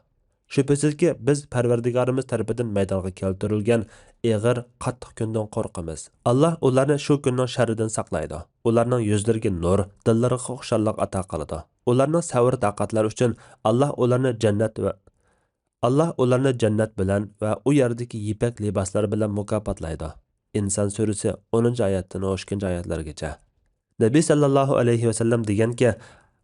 شۈبھىسىزكى، بىز پەرۋەردىگارىمىز تەرىپىدىن مەيدانغا كەلتۈرۈلگەن ئېغىر، قاتتىق كۈندىن قورقىمىز. ئاللاھ ئۇلارنى شۇ كۈننىڭ شەررىدىن ساقلايدۇ. ئۇلارنىڭ يۈزلىرىگە نۇر، دىللىرىغا خۇشاللىق ئاتا قىلىدۇ. ئۇلارنىڭ سەۋر-تاقەتلىرى ئۈچۈن ئاللاھ ئۇلارنى جەننەت ۋە، ئاللاھ ئۇلارنى جەننەت بىلەن ۋە ئۇ يەردىكى يىپەك لىباسلار بىلەن مۇكاپاتلايدۇ. ئىنسان سۈرىسى، ئونىنچى ئايەتتىن ئون ئىككىنچى ئايەتلەرگىچە. نەبى ساللاللاھۇ ئەلەيھى ۋەسەللەم دېگەنكى،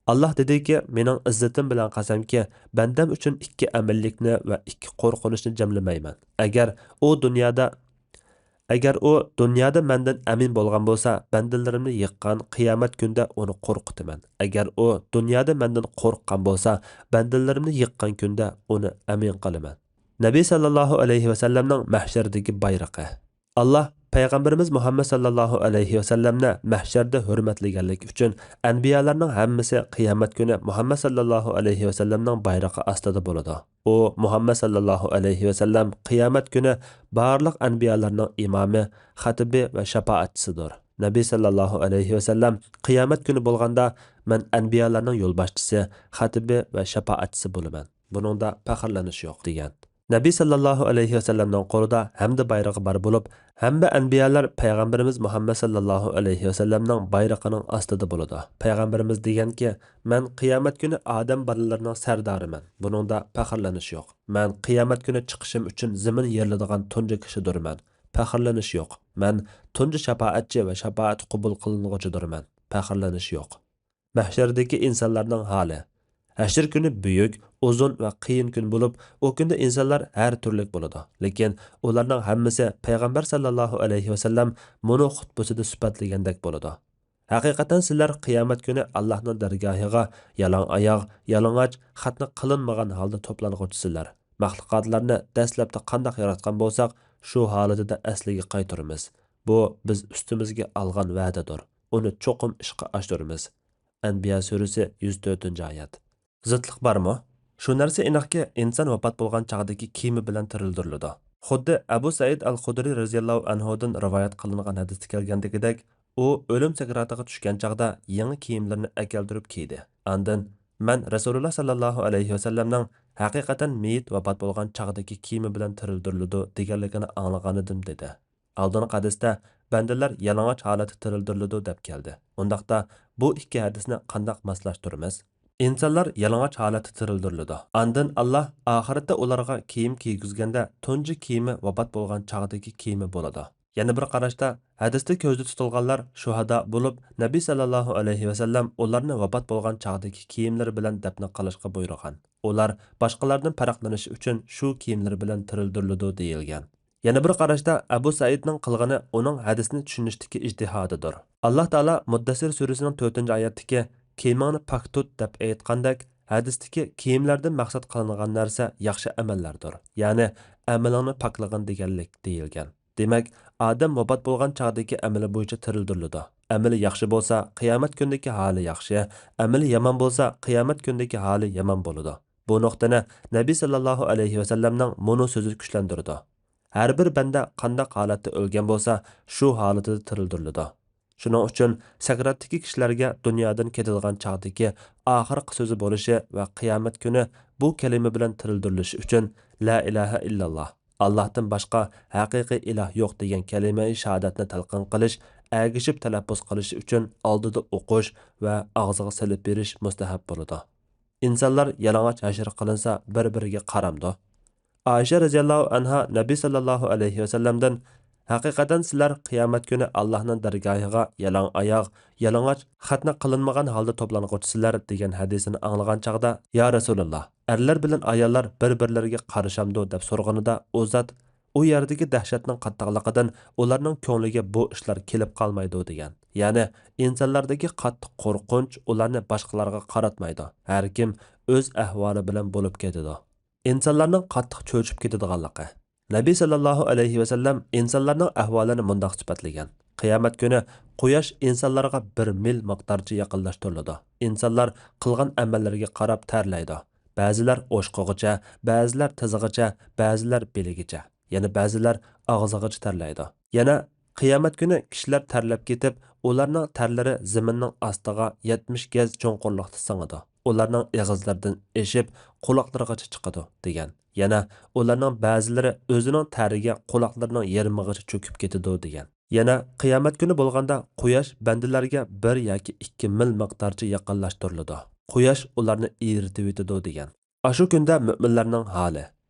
ئاللاھ دېدىكى، مېنىڭ ئىززىتىم بىلەن قەسەمكى، بەندەم ئۈچۈن ئىككى ئەمىنلىكنى ۋە ئىككى قورقۇنچنى جەملىمەيمەن. ئەگەر ئۇ دۇنيادا، ئەگەر ئۇ دۇنيادا مەندىن ئەمىن بولغان بولسا، بەندىلىرىمنى يىغقان قىيامەت كۈندە ئۇنى قورقۇتىمەن. ئەگەر ئۇ دۇنيادا مەندىن قورققان بولسا، بەندىلىرىمنى يىغقان كۈندە ئۇنى ئەمىن قىلىمەن. نەبى ساللاللاھۇ ئەلەيھى ۋەسەللەمنىڭ مەھشەردىكى بايرىقى. ئاللاھ پەيغەمبىرىمىز مۇھەممەد ساللاللاھۇ ئەلەيھى ۋەسەللەمنى مەھشەردە ھۆرمەتلىگەنلىكى ئۈچۈن، ئەنبىيالارنىڭ ھەممىسى قىيامەت كۈنى مۇھەممەد ساللاللاھۇ ئەلەيھى ۋەسەللەمنىڭ بايرىقى ئاستىدا بولىدۇ. ئۇ، مۇھەممەد ساللاللاھۇ ئەلەيھى ۋەسەللەم، قىيامەت كۈنى بارلىق ئەنبىيالارنىڭ ئىمامى، خەتىبى ۋە شاپائەتچىسىدۇر. نەبى ساللاللاھۇ ئەلەيھى ۋەسەللەم، قىيامەت كۈنى بولغاندا، مەن ئەنبىيالارنىڭ يولباشچىسى، خەتىبى ۋە شاپائەتچىسى بولىمەن. بۇنىڭدا پەخىرلىنىش يوق، دېگەن. نەبى ساللاللاھۇ ئەلەيھى ۋەسەللەمنىڭ قولىدا ھەمدە بايرىقى بار بولۇپ، ھەممە ئەنبىيالار پەيغەمبىرىمىز مۇھەممەد ساللاللاھۇ ئەلەيھى ۋەسەللەمنىڭ بايرىقىنىڭ ئاستىدا بولىدۇ. پەيغەمبىرىمىز دېگەنكى، مەن قىيامەت كۈنى ئادەم بالىلىرىنىڭ سەردارىمەن. بۇنىڭدا پەخىرلىنىش يوق. مەن قىيامەت كۈنى چىقىشىم ئۈچۈن زېمىن يېرىلىدىغان تۇنجى كىشىدۇرمەن. پەخىرلىنىش يوق. مەن تۇنجى شاپائەتچى ۋە شاپائەت قوبۇل قىلىنغۇچىدۇرمەن. پەخىرلىنىش يوق. مەھشەردىكى ئىنسانلارنىڭ ھالى. ھەشر كۈنى بۈيۈك، ئۇزۇن ۋە قىيىن كۈن بولۇپ، ئۇ كۈندە ئىنسانلار ھەر تۈرلۈك بولىدۇ. لېكىن ئۇلارنىڭ ھەممىسى پەيغەمبەر ساللاللاھۇ ئەلەيھى ۋەسەللەم مۇنۇ خۇتبىسىدە سۈپەتلىگەندەك بولىدۇ. ھەقىقەتەن سىلەر قىيامەت كۈنى ئاللاھنىڭ دەرگاھىغا يالاڭ ئاياغ، يالىڭاچ، خەتنە قىلىنمىغان ھالدا توپلانغۇچىسىلەر. مەخلۇقاتلارنى دەسلەپتە قانداق ياراتقان بولساق، شۇ ھالىتىدە ئەسلىگە قايتۇرىمىز. بۇ بىز ئۈستىمىزگە ئالغان ۋەدىدۇر. ئۇنى چوقۇم ئىشقا ئاشۇرىمىز. ئەنبىيا سۈرىسى، يۈز تۆتىنچى ئايەت. زىتلىق بارمۇ؟ شۇ نەرسە ئېنىقكى، ئىنسان ۋاپات بولغان چاغدىكى كىيىمى بىلەن تىرىلدۈرۈلىدۇ. خۇددى ئەبۇ سەئىد ئەل خۇدرى رەزىياللاھۇ ئەنھۇدىن رىۋايەت قىلىنغان ھەدىستە كەلگەندىكىدەك، ئۇ ئۆلۈم سەكراتىغا چۈشكەن چاغدا يېڭى كىيىملىرىنى ئەكەلدۈرۈپ كىيدى. ئاندىن، مەن رەسۇلۇللا ساللاللاھۇ ئەلەيھى ۋەسەللەمنىڭ ھەقىقەتەن مېيىت ۋاپات بولغان چاغدىكى كىيىمى بىلەن تىرىلدۈرۈلىدۇ دېگەنلىكىنى ئاڭلىغانىدىم، دېدى. ئالدىنقى ھەدىستە بەندىلەر يالىڭاچ ھالەتتە تىرىلدۈرۈلىدۇ دەپ كەلدى. ئۇنداقتا بۇ ئىككى ھەدىسنى قانداق ماسلاشتۇرىمىز؟ ئىنسانلار يالىڭاچ ھالەتتە تىرىلدۈرۈلىدۇ. ئاندىن ئاللاھ ئاخىرەتتە ئۇلارغا كىيىم كىيگۈزگەندە تۇنجى كىيىمى ۋاپات بولغان چاغدىكى كىيىمى بولىدۇ. يەنە بىر قاراشتا، ھەدىستە كۆزدە تۇتۇلغانلار شۇھادا بولۇپ، نەبى ساللاللاھۇ ئەلەيھى ۋەسەللەم ئۇلارنى ۋاپات بولغان چاغدىكى كىيىملىرى بىلەن دەپنە قىلىشقا بۇيرۇغان. ئۇلار باشقىلاردىن پەرقلىنىشى ئۈچۈن شۇ كىيىملىرى بىلەن تىرىلدۈرۈلىدۇ دېيىلگەن. يەنە بىر قاراشتا ئەبۇ سەئىدنىڭ قىلغىنى ئۇنىڭ ھەدىسنى چۈشىنىشتىكى ئىجتىھادىدۇر. ئاللاھ تائالا مۇددەسسىر سۈرىسىنىڭ تۆتىنچى ئايەتتىكى، كىيىمىڭنى پاك تۇت دەپ ئېيتقاندەك، ھەدىستىكى كىيىملەردىن مەقسەت قىلىنغان نەرسە ياخشى ئەمەللەردۇر، يەنى ئەمىلىڭنى پاكلىغىن دېگەنلىك دېيىلگەن. دېمەك، ئادەم ۋاپات بولغان چاغدىكى ئەمىلى بويىچە تىرىلدۈرۈلىدۇ. ئەمىلى ياخشى بولسا، قىيامەت كۈنىدىكى ھالى ياخشى، ئەمىلى يامان بولسا، قىيامەت كۈنىدىكى ھالى يامان بولىدۇ. بۇ نۇقتىنى نەبى ساللاللاھۇ ئەلەيھى ۋەسەللەمنىڭ مۇنۇ سۆزى كۈچلەندۈرىدۇ. ھەر بىر بەندە قانداق ھالەتتە ئۆلگەن بولسا، شۇ ھالىتىدە تىرىلدۈرۈلىدۇ. شۇنىڭ ئۈچۈن سەكراتتىكى كىشىلەرگە دۇنيادىن كېتىدىغان چاغدىكى ئاخىرقى سۆزى بولۇشى ۋە قىيامەت كۈنى بۇ كەلىمە بىلەن تىرىلدۈرۈلۈشى ئۈچۈن، لا ئىلاھە ئىللاللاھ، ئاللاھتىن باشقا ھەقىقىي ئىلاھ يوق دېگەن كەلىمە-ئى شاھادەتنى تەلقىن قىلىش، ئەگىشىپ تەلەپپۇز قىلىش ئۈچۈن ئالدىدا ئوقۇش ۋە ئاغزىغا سېلىپ بېرىش مۇستەھەب بولىدۇ. ئىنسانلار يالىڭاچ ھەشر قىلىنسا بىر-بىرىگە قارامدۇ؟ ئائىشە رەزىياللاھۇ ئەنھا نەبى ساللاللاھۇ ئەلەيھى ۋەسەللەمدىن، «ھەقىقەتەن سىلەر قىيامەت كۈنى ئاللاھنىڭ دەرگاھىغا يالاڭ ئاياغ، يالىڭاچ، خەتنە قىلىنمىغان ھالدا توپلانغۇچىسىلەر» دېگەن ھەدىسىنى ئاڭلىغان چاغدا، يا رەسۇلاللا، ئەرلەر بىلەن ئاياللار بىر-بىرلىرىگە قارىشامدۇ دەپ سورىغىنىدا، ئۇ زات، ئۇ يەردىكى دەھشەتنىڭ قاتتىقلىقىدىن ئۇلارنىڭ كۆڭلىگە بۇ ئىشلار كېلىپ قالمايدۇ دېگەن. يەنى ئىنسانلاردىكى قاتتىق قورقۇنچ ئۇلارنى باشقىلارغا قاراتمايدۇ. ھەركىم ئۆز ئەھۋالى بىلەن بولۇپ كېتىدۇ. ئىنسانلارنىڭ قاتتىق چۆچۈپ كېتىدىغانلىقى. نەبى سەللەللاھۇ ئەلەيھى ۋەسەللەم ئىنسانلارنىڭ ئەھۋالىنى مۇنداق سۈپەتلىگەن: «قىيامەت كۈنى قۇياش ئىنسانلارغا بىر مىل مىقدارچە يېقىنلاشتۇرۇلىدۇ. ئىنسانلار قىلغان ئەمەللىرىگە قاراپ تەرلەيدۇ. بەزىلەر ئوشىقىغىچە، بەزىلەر تىزىغىچە، بەزىلەر بېلىگىچە، يەنە بەزىلەر ئاغزىغىچە تەرلەيدۇ.» يەنە قىيامەت كۈنى كىشىلەر تەرلەپ كېتىپ، ئۇلارنىڭ تەرلىرى زېمىننىڭ ئاستىغا يەتمىش گەز چوڭقۇرلۇقتا سىڭىدۇ. ئۇلارنىڭ ئېغىزلىرىدىن ئېشىپ، قۇلاقلىرىغىچە چىقىدۇ، دېگەن. يەنە ئۇلارنىڭ بەزىلىرى ئۆزىنىڭ تەرىگە قۇلاقلىرىنىڭ يېرىمىغىچە چۆكۈپ كېتىدۇ، دېگەن. يەنە قىيامەت كۈنى بولغاندا، قۇياش بەندىلەرگە بىر ياكى ئىككى مىل مىقدارچە يېقىنلاشتۇرۇلىدۇ. قۇياش ئۇلارنى ئېرىتىۋېتىدۇ، دېگەن. ئاشۇ كۈندە مۆمىنلەرنىڭ ھالى.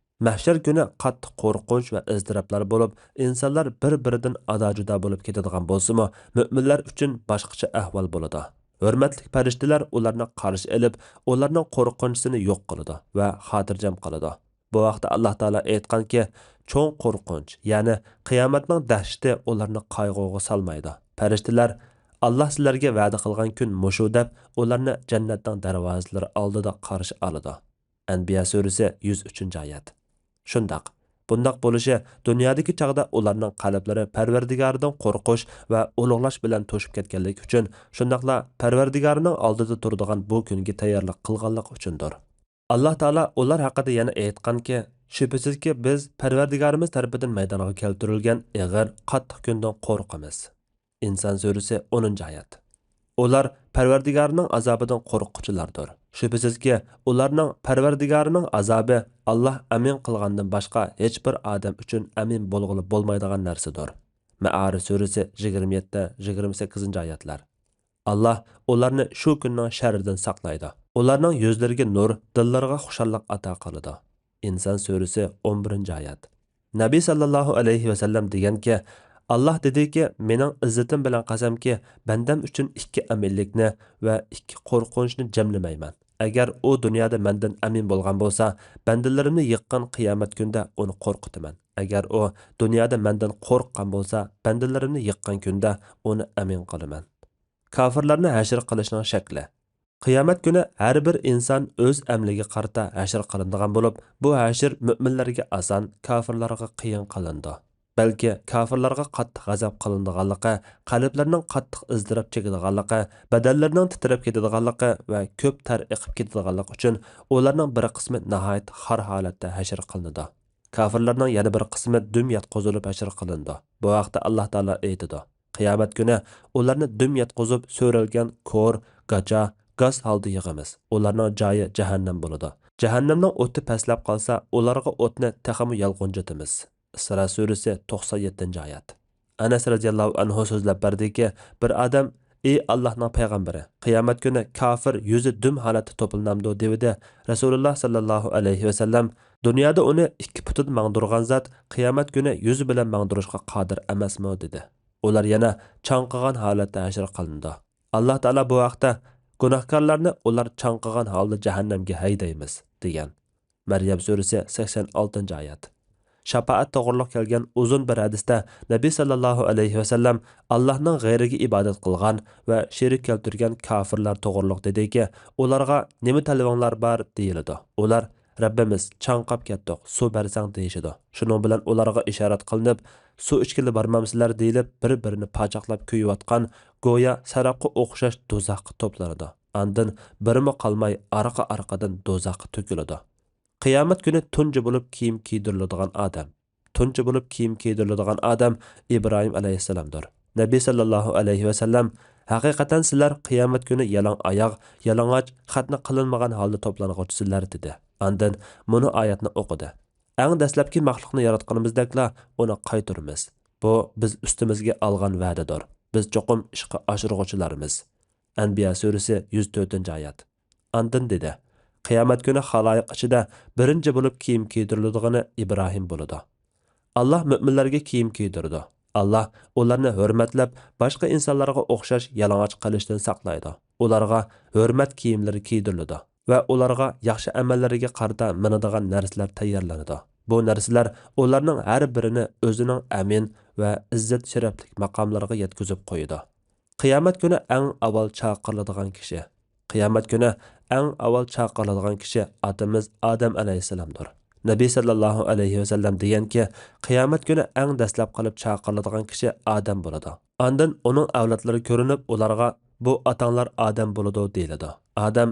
مەھشەر كۈنى قاتتىق قورقۇنچ ۋە ئىزتىراپلار بولۇپ، ئىنسانلار بىر-بىرىدىن ئادا-جۇدا بولۇپ كېتىدىغان بولسىمۇ، مۆمىنلەر ئۈچۈن باشقىچە ئەھۋال بولىدۇ. ھۆرمەتلىك پەرىشتىلەر ئۇلارنى قارشى ئېلىپ، ئۇلارنىڭ قورقۇنچىسىنى يوق قىلىدۇ ۋە خاتىرجەم قىلىدۇ. بۇ ھەقتە ئاللاھ تائالا ئېيتقانكى، چوڭ قورقۇنچ، يەنى قىيامەتنىڭ دەھشىتى ئۇلارنى قايغۇغا سالمايدۇ. پەرىشتىلەر، «ئاللاھ سىلەرگە ۋەدە قىلغان كۈن مۇشۇ» دەپ، ئۇلارنى جەننەتنىڭ دەرۋازىلىرى ئالدىدا قارشى ئالىدۇ. ئەنبىيا سۈرىسى، يۈز ئۈچىنچى ئايەت. شۇنداق. بۇنداق بولۇشى دۇنيادىكى چاغدا ئۇلارنىڭ قەلبلىرى پەرۋەردىگارىدىن قورقۇش ۋە ئۇلۇغلاش بىلەن توشۇپ كەتكەنلىكى ئۈچۈن، شۇنداقلا پەرۋەردىگارىنىڭ ئالدىدا تۇرىدىغان بۇ كۈنگە تەييارلىق قىلغانلىقى ئۈچۈندۇر. ئاللاھ تائالا ئۇلار ھەققىدە يەنە ئېيتقانكى، شۈبھىسىزكى، بىز پەرۋەردىگارىمىز تەرىپىدىن مەيدانغا كەلتۈرۈلگەن ئېغىر، قاتتىق كۈندىن قورقىمىز. ئىنسان سۈرىسى، ئونىنچى ئايەت. ئۇلار پەرۋەردىگارىنىڭ ئازابىدىن قورققۇچىلاردۇر. شۈبھىسىزكى، ئۇلارنىڭ پەرۋەردىگارىنىڭ ئازابى ئاللاھ ئەمىن قىلغاندىن باشقا ھېچبىر ئادەم ئۈچۈن ئەمىن بولغىلى بولمايدىغان نەرسىدۇر. مەئارىج سۈرىسى، يىگىرمە يەتتە، يىگىرمە سەككىزىنچى ئايەتلەر. ئاللاھ ئۇلارنى شۇ كۈننىڭ شەررىدىن ساقلايدۇ. ئۇلارنىڭ يۈزلىرىگە نۇر، دىللىرىغا خۇشاللىق ئاتا قىلىدۇ. ئىنسان سۈرىسى، ئون بىرىنچى ئايەت. نەبى سەللەللاھۇ ئەلەيھى ۋەسەللەم دېگەنكى، ئاللاھ دېدىكى، مېنىڭ ئىززىتىم بىلەن قەسەمكى، بەندەم ئۈچۈن ئىككى ئەمىنلىكنى ۋە ئىككى قورقۇنچنى جەملىمەيمەن. ئەگەر ئۇ دۇنيادا مەندىن ئەمىن بولغان بولسا، بەندىلىرىمنى يىغقان قىيامەت كۈندە ئۇنى قورقۇتىمەن. ئەگەر ئۇ دۇنيادا مەندىن قورققان بولسا، بەندىلىرىمنى يىغقان كۈندە ئۇنى ئەمىن قىلىمەن. كاپىرلارنى ھەشر قىلىشنىڭ شەكلى. قىيامەت كۈنى ھەر بىر ئىنسان ئۆز ئەمىلىگە قارىتا ھەشر قىلىنىدىغان بولۇپ، بۇ ھەشر مۆمىنلەرگە ئاسان، كاپىرلارغا قىيىن قىلىنىدۇ. بەلكى كاپىرلارغا قاتتىق غەزەپ قىلىنىدىغانلىقى، قەلبلىرىنىڭ قاتتىق ئىزتىراپ چېكىدىغانلىقى، بەدەنلىرىنىڭ تىترەپ كېتىدىغانلىقى ۋە كۆپ تەر ئېقىپ كېتىدىغانلىقى ئۈچۈن ئۇلارنىڭ بىر قىسمى ناھايىتى خار ھالەتتە ھەشر قىلىنىدۇ. كاپىرلارنىڭ يەنە بىر قىسمى دۈم ياتقۇزۇلۇپ ھەشر قىلىنىدۇ. بۇ ھەقتە ئاللاھ تائالا ئېيتىدۇ، قىيامەت كۈنى ئۇلارنى دۈم ياتقۇزۇپ سۆرەلگەن كور، گاچا، گاس ھالدا يىغىمىز. ئۇلارنىڭ جايى جەھەننەم بولىدۇ. جەھەننەمنىڭ ئوتى پەسلەپ قالسا، ئۇلارغا ئوتنى تېخىمۇ يالقۇنجىتىمىز. ئىسرا سۈرىسى، توقسان يەتتىنچى ئايەت. ئەنەس رەزىياللاھۇ ئەنھۇ سۆزلەپ بەردىكى، بىر ئادەم، ئى ئاللاھنىڭ پەيغەمبىرى، قىيامەت كۈنى كاپىر يۈزى دۈم ھالەتتە توپلىنامدۇ؟ دېۋىدى. رەسۇلۇللاھ سەللەللاھۇ ئەلەيھى ۋەسەللەم، دۇنيادا ئۇنى ئىككى پۇتىدا ماڭدۇرغان زات قىيامەت كۈنى يۈزى بىلەن ماڭدۇرۇشقا قادىر ئەمەسمۇ؟ دېدى. ئۇلار يەنە چاڭقىغان ھالەتتە ھەشر قىلىنىدۇ. ئاللاھ تائالا بۇ ھەقتە، گۇناھكارلارنى ئۇلار چاڭقىغان ھالدا جەھەننەمگە ھەيدەيمىز، دېگەن. مەريەم سۈرىسى، سەكسەن ئالتىنچى ئايەت. شاپائەت توغرۇلۇق كەلگەن ئۇزۇن بىر ھەدىستە نەبى سەللەللاھۇ ئەلەيھى ۋەسەللەم، ئاللاھنىڭ غەيرىگە ئىبادەت قىلغان ۋە شېرىك كەلتۈرگەن كاپىرلار توغرۇلۇق دېدىكى، ئۇلارغا نېمە تەلىپىڭلار بار؟ دېيىلىدۇ. ئۇلار، رەببىمىز، چاڭقاپ كەتتۇق، سۇ بەرسەڭ، دېيىشىدۇ. شۇنىڭ بىلەن ئۇلارغا ئىشارەت قىلىنىپ، سۇ ئىچكىلى بارمامسىلەر؟ دېيىلىپ، بىر-بىرىنى پاچاقلاپ كۆيۈۋاتقان، گويا سەرابقا ئوخشاش دوزاخقا توپلىنىدۇ. ئاندىن بىرىمۇ قالماي ئارقا-ئارقىدىن دوزاخقا تۆكۈلىدۇ. قىيامەت كۈنى تۇنجى بولۇپ كىيىم كىيدۈرۈلىدىغان ئادەم. تۇنجى بولۇپ كىيىم كىيدۈرۈلىدىغان ئادەم ئىبراھىم ئەلەيھىسسالامدۇر. نەبى سەللەللاھۇ ئەلەيھى ۋەسەللەم، ھەقىقەتەن سىلەر قىيامەت كۈنى يالاڭ ئاياغ، يالىڭاچ، خەتنە قىلىنمىغان ھالدا توپلانغۇچىسىلەر، دېدى. ئاندىن مۇنۇ ئايەتنى ئوقۇدى. ئەڭ دەسلەپكى مەخلۇقنى ياراتقىنىمىزدەكلا ئۇنى قايتۇرىمىز. بۇ بىز ئۈستىمىزگە ئالغان ۋەدىدۇر. بىز چوقۇم ئىشقا ئاشۇرغۇچىلارمىز. ئەنبىيا سۈرىسى، يۈز تۆتىنچى ئايەت. ئاندىن دېدى، قىيامەت كۈنى خالايىق ئىچىدە بىرىنچى بولۇپ كىيىم كىيدۈرۈلىدىغىنى ئىبراھىم بولىدۇ. ئاللاھ مۆمىنلەرگە كىيىم كىيدۈرىدۇ. ئاللا ئۇلارنى ھۆرمەتلەپ، باشقا ئىنسانلارغا ئوخشاش يالىڭاچ قېلىشتىن ساقلايدۇ. ئۇلارغا ھۆرمەت كىيىملىرى كىيدۈرۈلىدۇ ۋە ئۇلارغا ياخشى ئەمەللىرىگە قارىتا مىنىدىغان نەرسىلەر تەييارلىنىدۇ. بۇ نەرسىلەر ئۇلارنىڭ ھەر بىرىنى ئۆزىنىڭ ئەمىن ۋە ئىززەت-شەرەپلىك ماقاملىرىغا يەتكۈزۈپ قويىدۇ. قىيامەت كۈنى ئەڭ ئاۋۋال چاقىرىلىدىغان كىشى. قىيامەت كۈنى ئەڭ ئاۋۋال چاقىرىلىدىغان كىشى ئاتىمىز ئادەم ئەلەيھىسسالامدۇر. نەبى سەللەللاھۇ ئەلەيھى ۋەسەللەم دېگەنكى، قىيامەت كۈنى ئەڭ دەسلەپ قېلىپ چاقىرىلىدىغان كىشى ئادەم بولىدۇ. ئاندىن ئۇنىڭ ئەۋلادلىرى كۆرۈنۈپ، ئۇلارغا، «بۇ ئاتاڭلار ئادەم بولىدۇ» دېيىلىدۇ. ئادەم،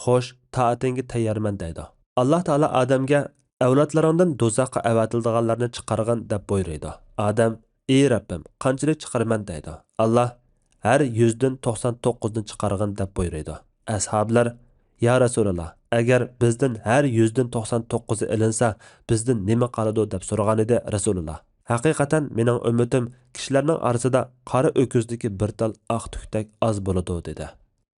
«خوش، تائىتىڭگە تەييارمەن» دەيدۇ. ئاللا تائالا ئادەمگە، «ئەۋلادلىرىڭدىن دوزاخقا ئەۋەتىلىدىغانلارنى چىقارغىن» دەپ بۇيرۇيدۇ. ئادەم، «ئى رەببىم، قانچىلىك چىقىرىمەن؟» دەيدۇ. ئاللا، «ھەر يۈزدىن توقسان توققۇزنى چىقارغىن» دەپ بۇيرۇيدۇ. ئەسھابلار، «يا رەسۇلاللا، ئەگەر بىزدىن ھەر يۈزدىن توقسان توققۇزى ئېلىنسا، بىزدىن نېمە قالىدۇ؟» دەپ سورىغانىدى رەسۇلۇللا. «ھەقىقەتەن مېنىڭ ئۈممىتىم كىشىلەرنىڭ ئارىسىدا قارا ئۆكۈزدىكى بىر تال ئاق تۈكتەك ئاز بولىدۇ» دېدى.